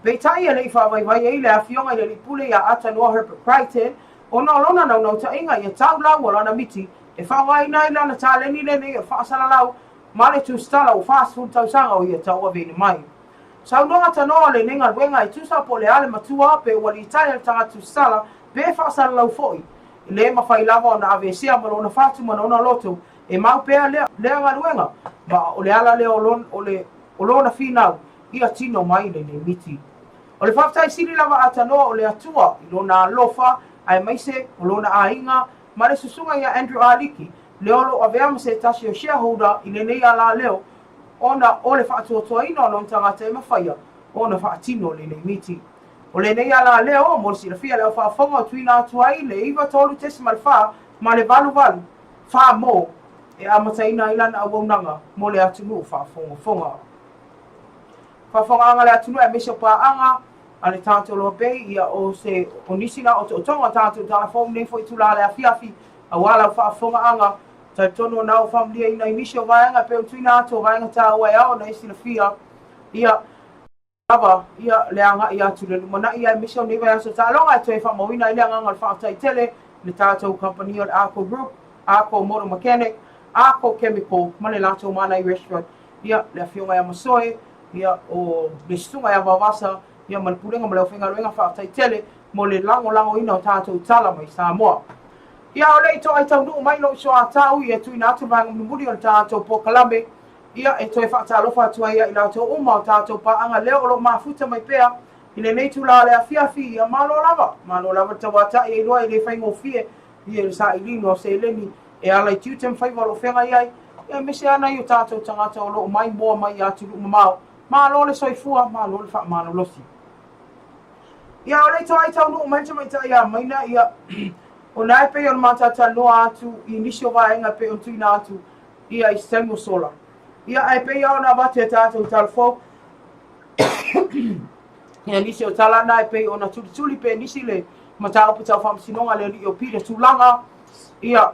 Peitai e le i faavaivai ai le afioga i le alii pule ia Atanoa Herbert Crichton ona o lona naunautaiga ia tau lau o lana miti e faaaogaina ai lana taleni lenei o le faasalalau ma le tusitala ua 40 tausaga o ia tauaveina mai. Saunoa Atanoa o lenei galuega e tusa po o le a le matua pe ua litaea le tagata tusitala pe faasalalau foi, e le mafai lava ona aveesea ma lona fatu ma lona loto e mau pea lea galuega ma o le ala lea o lona finau ia tino mai lenei miti. O le faafetai sili lava Atanoa o le Atua i lona alofa aemaise o lona aiga ma le susuga ia Andrew Aliki lea o lo o avea ma se tasi o shareholder i lenei alaleo ona o le faatuatuaina o lona tagata e mafaia ona faatino lenei miti. O lenei alaleo mo le silafia le au faafofoga o tuuina atu ai le 93.4 ma le 88 4 mo e amataina ai lana auaunaga mo le atunuu faafogafoga. Faafofogaaga a le atunuu aemaise o paaga a le tatou Loa Bay, ia o se o nisi na otootoga o tatou tala fou nei foi itula le afiafi aua lau faafofogaaga. Talitonu o na ua faamaliaina i nisi o vaega e pei ona tuuina atu o vaega taua e ao ona e silafia ia lava ia le agai atu i le lumanai aemaise o nei vaiaso taaloga e toe faamauina ai le agaga o le faafetai tele i le tatou kamupani o le Arco Group, Arco Motor Mechanic, Arco Chemical ma le latou Manai Restaurant, ia le afioga ia Masoe, ia o le susuga ia Vaovasa, ia ma le Pulega ma le aufaigaluega faafetai tele mo le lagolagoina o tatou tala mai Samoa. Ia, o le i toai taunuu mai lou uso a Tau ia tuuina atu le vaega mulimuli o le tatou polokalame, ia, e toe faatalofa atu ai ia i latou uma o tatou paaga lea o lo o mafuta mai pea i lenei itula o le afiafi, ia malo lava, malo lava le tauatai e iloa e le faigofie ia le sailiga o seleni e ala i tiute ma faiva o lo o feagai ai, ia aemaise lava nai o tatou tagata o lo o maimoa mai i atunuu mamao. Malo le soifua, malo le faamalolosi. Ia, o le toai taunuu mai le tamaitai a Maina, ia, o lena e pei ona matalanoa atu i nisi o vaega e pei ona tuuina atu ia i se taimi o sola. Ia, ae pei lava ona avatu e tatou tala fou, ia nisi o tala na e pei ona tulituli pe nisi le mataupu tau faamasinoga le alii o Peter Tulaga, ia,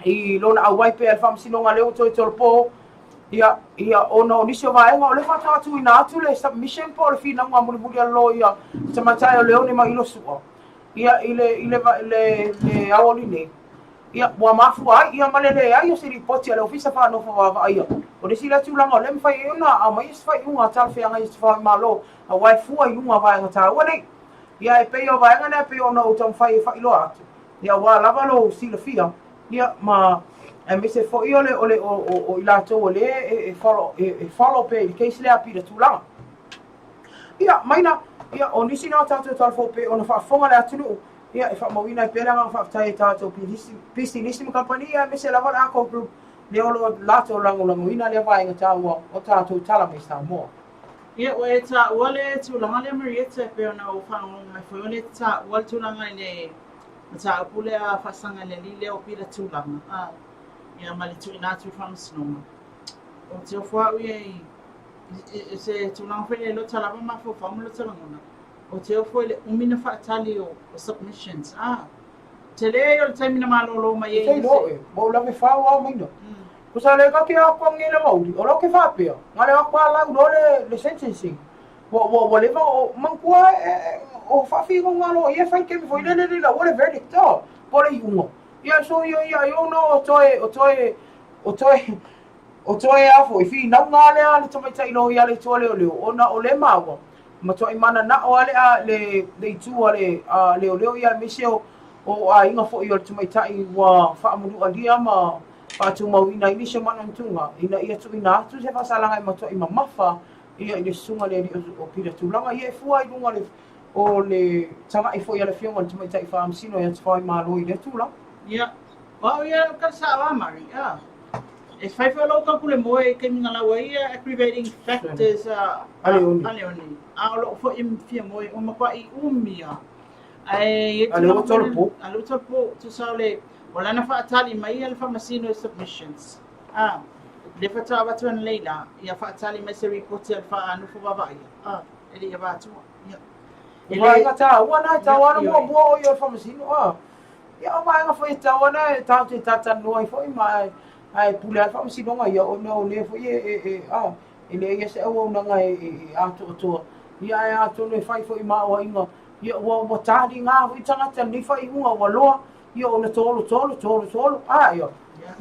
i lona auai pea i le faamasinoga lea ua toe tolopo, ia, ia, ona o nisi o vaega o lea faatoa tuuina atu le submission po o le finauga mulimuli a le loia tamaitai o Leone ma Ilo Sua, ia, i le, i le, le, le aoauli nei. Ia, ua mafua ai, ia, ma le leai o se lipoti a le Ofisa Faanofo Vaavaaia. O le isi lea tulaga o lea e mafai ai ona aumai se faaiuga talafeagai i se Malo, aua e fua i luga o vaega taua nei. Ia, e pei o vaega na e pei ona ou taumafai e faailoa atu, ia aua lava lou silafia, ia, ma aemaise foi o le, o le, o, o, o i latou o lea e, e follow, e, e follow pea i le case lea a Peter Tulaga. Ia, maina, ia, o nisi na o tatou talafou pei ona faafofoga le atunuu, ia, e faamauina ai pea le agaga faafetai i tatou pisinisi ma kamupani, ia, aemaise lava le Arco Group, lea o lo o latou lagolagoina lea vaega taua o tatou tala mai Samoa. Ia, ua e taua le tulaga lea Marietta e pei ona ou faalogologo mai foi o lea e te taua le tulaga i le mataupu lea faasaga i le alii lea o Pita Tulaga, a, ia ma le tuuina atu i le faamasinoga. Ou te ofo au ia i, i, i se tulaga foi lea i lota lava mafaufau ma lota lagona, ou te ofo i le umi na faatali o, o submissions, a, tele ia o le taimi na malolo mai ai. Te iloa oe, ua ou lave fao ao maina. Kusa le ka ke a kwa nge le mauli, o lo ke faapea, nga le kwa lau lo le, le sentencing. Ua, ua, ua leva o, manatua e, e, o faafigo nga lo ia fai kemi foi le le le la ua le verdict o, po le iuga. Ia so ia ia i ona o toe, o toe, o toe, o toe a foi, finauga lea a le tamaitai loia le itua leoleo, ona o le maua, matuai mananao a le, a, le, le itu a le, a leoleo ia aemaise o, o aiga foi o le tamaitai ua faamulualia ma faatumauina ai nisi o manatunga ina ia tuuina atu se faasalaga e matuai mamafa ia i le susuga le alii o Peter Tulaga ia e fua i luga le o le tagai foi a le afioga i le tamaitai faamasino ia Te Malo i lea tulaga. Ia, o au ia o ka sao a Mari, a. E fai foi lou kaukule moe i taimi na lau ai ia aggravating factors a a Leone. A Leone. A o lou foi e fia moe ua matuai umi a. Ae A lea ua tolopo. A lea ua tolopo. Tusa o le o lana faatali mai ia le faamasino i submissions. A lea faatoa avatu ananei la, ia faatali mai se ripoti a le faanofo vaavaaia. A e le i avatua. Ia. E le vaega taua na e tau ana muamua o ia o le faamasino. A ia o vaega foi e tau ana e tatou te talatalanoa ai foi ma ae ae pule lava le faamasinoga ia ona o lea foi e e e a e leai lava se auaunaga e e atoatoa. Ia ae atonu e fai foi ma aoaiga Ia, ua, ua taliga foi tagata i lenei faaiuga ua loa, ia ona tolo tolo, tolo tolo, a ia,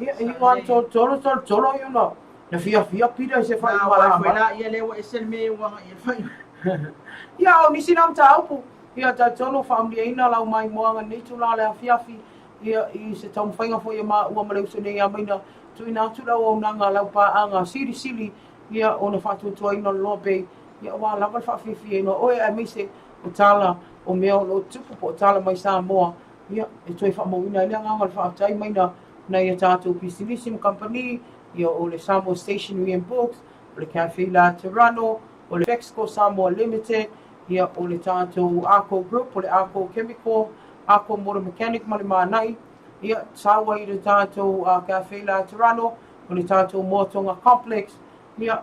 ia, e iu lava tolo tolo, tolo tolo, ia ona, na fiafia pila i se faaiuga la ma. La, ia lea ua ese le mea ua agai i le faaiuga. Ia, o nisi na mataupu, ia talitonu faamuliaina lau maimoaga i lenei itula o le afiafi, ia, i se taumafaiga foi a maua ma le uso nei ia Maina, tuuina atu le auaunaga a lau paaga silisili, ia, ona faatuatuaina o le loa pei, ia, aua lava le faafiafiaina o oe aemaise o tala o mea o lo o tupu po o tala mai Samoa, ia, e toe faamauina ai le agaga o le faafetai mai na nai a tatou pisinisi ma kamupani, ia, o le Samoa Stationery and Books, o le Cafe Laterano, o le Fexco Samoa Limited, ia, o le tatou Arco Group, o le Arco Chemical, Arco Motor Mechanic ma le Mānai, ia, sau ai le tatou Cafe Laterano, o le tatou Moatonga Complex, Ia,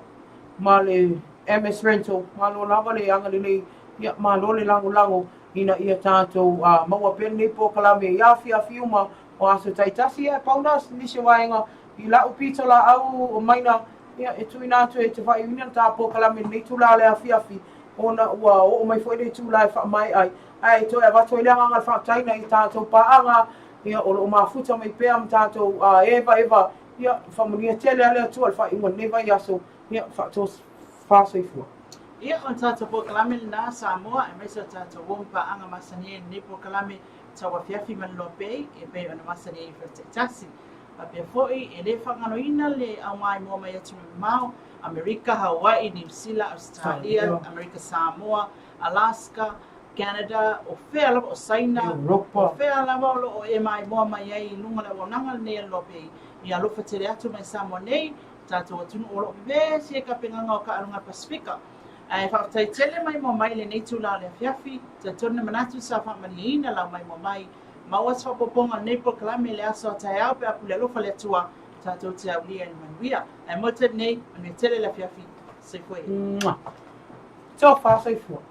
ma le MS Rental, malo lava le agalelei, ia, malo le lagolago ina ia tatou maua pea lenei polokalame i afiafi uma o aso taitasi. Ia, e pau na nisi o vaega i la'u pitolaau o Maina, ia, e tuuina atu e te faaiuina le ta polokalame i lenei itula o le afiafi, ona ua oo mai foi le itula e faamaea ai, ae toe avatu ai le agaga o le faafetai i tatou paaga, ia, o lo o mafuta mai pea ma tatou evaeva. Ia, faamanuia tele a le Atua i le faaiuga o lenei vaiaso, ia, faatoa soifua. Ia, o le tatou polokalame lena Samoa, aemaise o tatou uo ma paaga masani ai i lenei polokalame. tauafiafi ma le Loa Bay e pei ona masani ai i Faletalasi. Faapea foi, e le faagaloina le aumaimoa mai atunuu mamao, Amerika, Hawaii, Niu Sila, Ausetalia, Amerika Samoa, Alaska, Canada, o fea lava o Saina, o fea lava o lo o e maimoa mai ai i luga o le auaunaga lenei a le Loa Bay. Ia alofa tele atu mai Samoa nei, tatou atunuu o lo o vevesi ai kapegaga o kaaloga a le Pasefika. Ae faafetai tele maimoa mai i lenei itula o le afiafi. Talitonu le manatu sa faamalieina lau maimoa mai. Maua se faaopoopoga o lenei polokalame i le aso a taeao pe a pule alofa le Atua, tatou te aulia i le manuia. Ae mo le taimi nei, manuia tele le afiafi. Soifua ia. Mwah. Tofa soifua.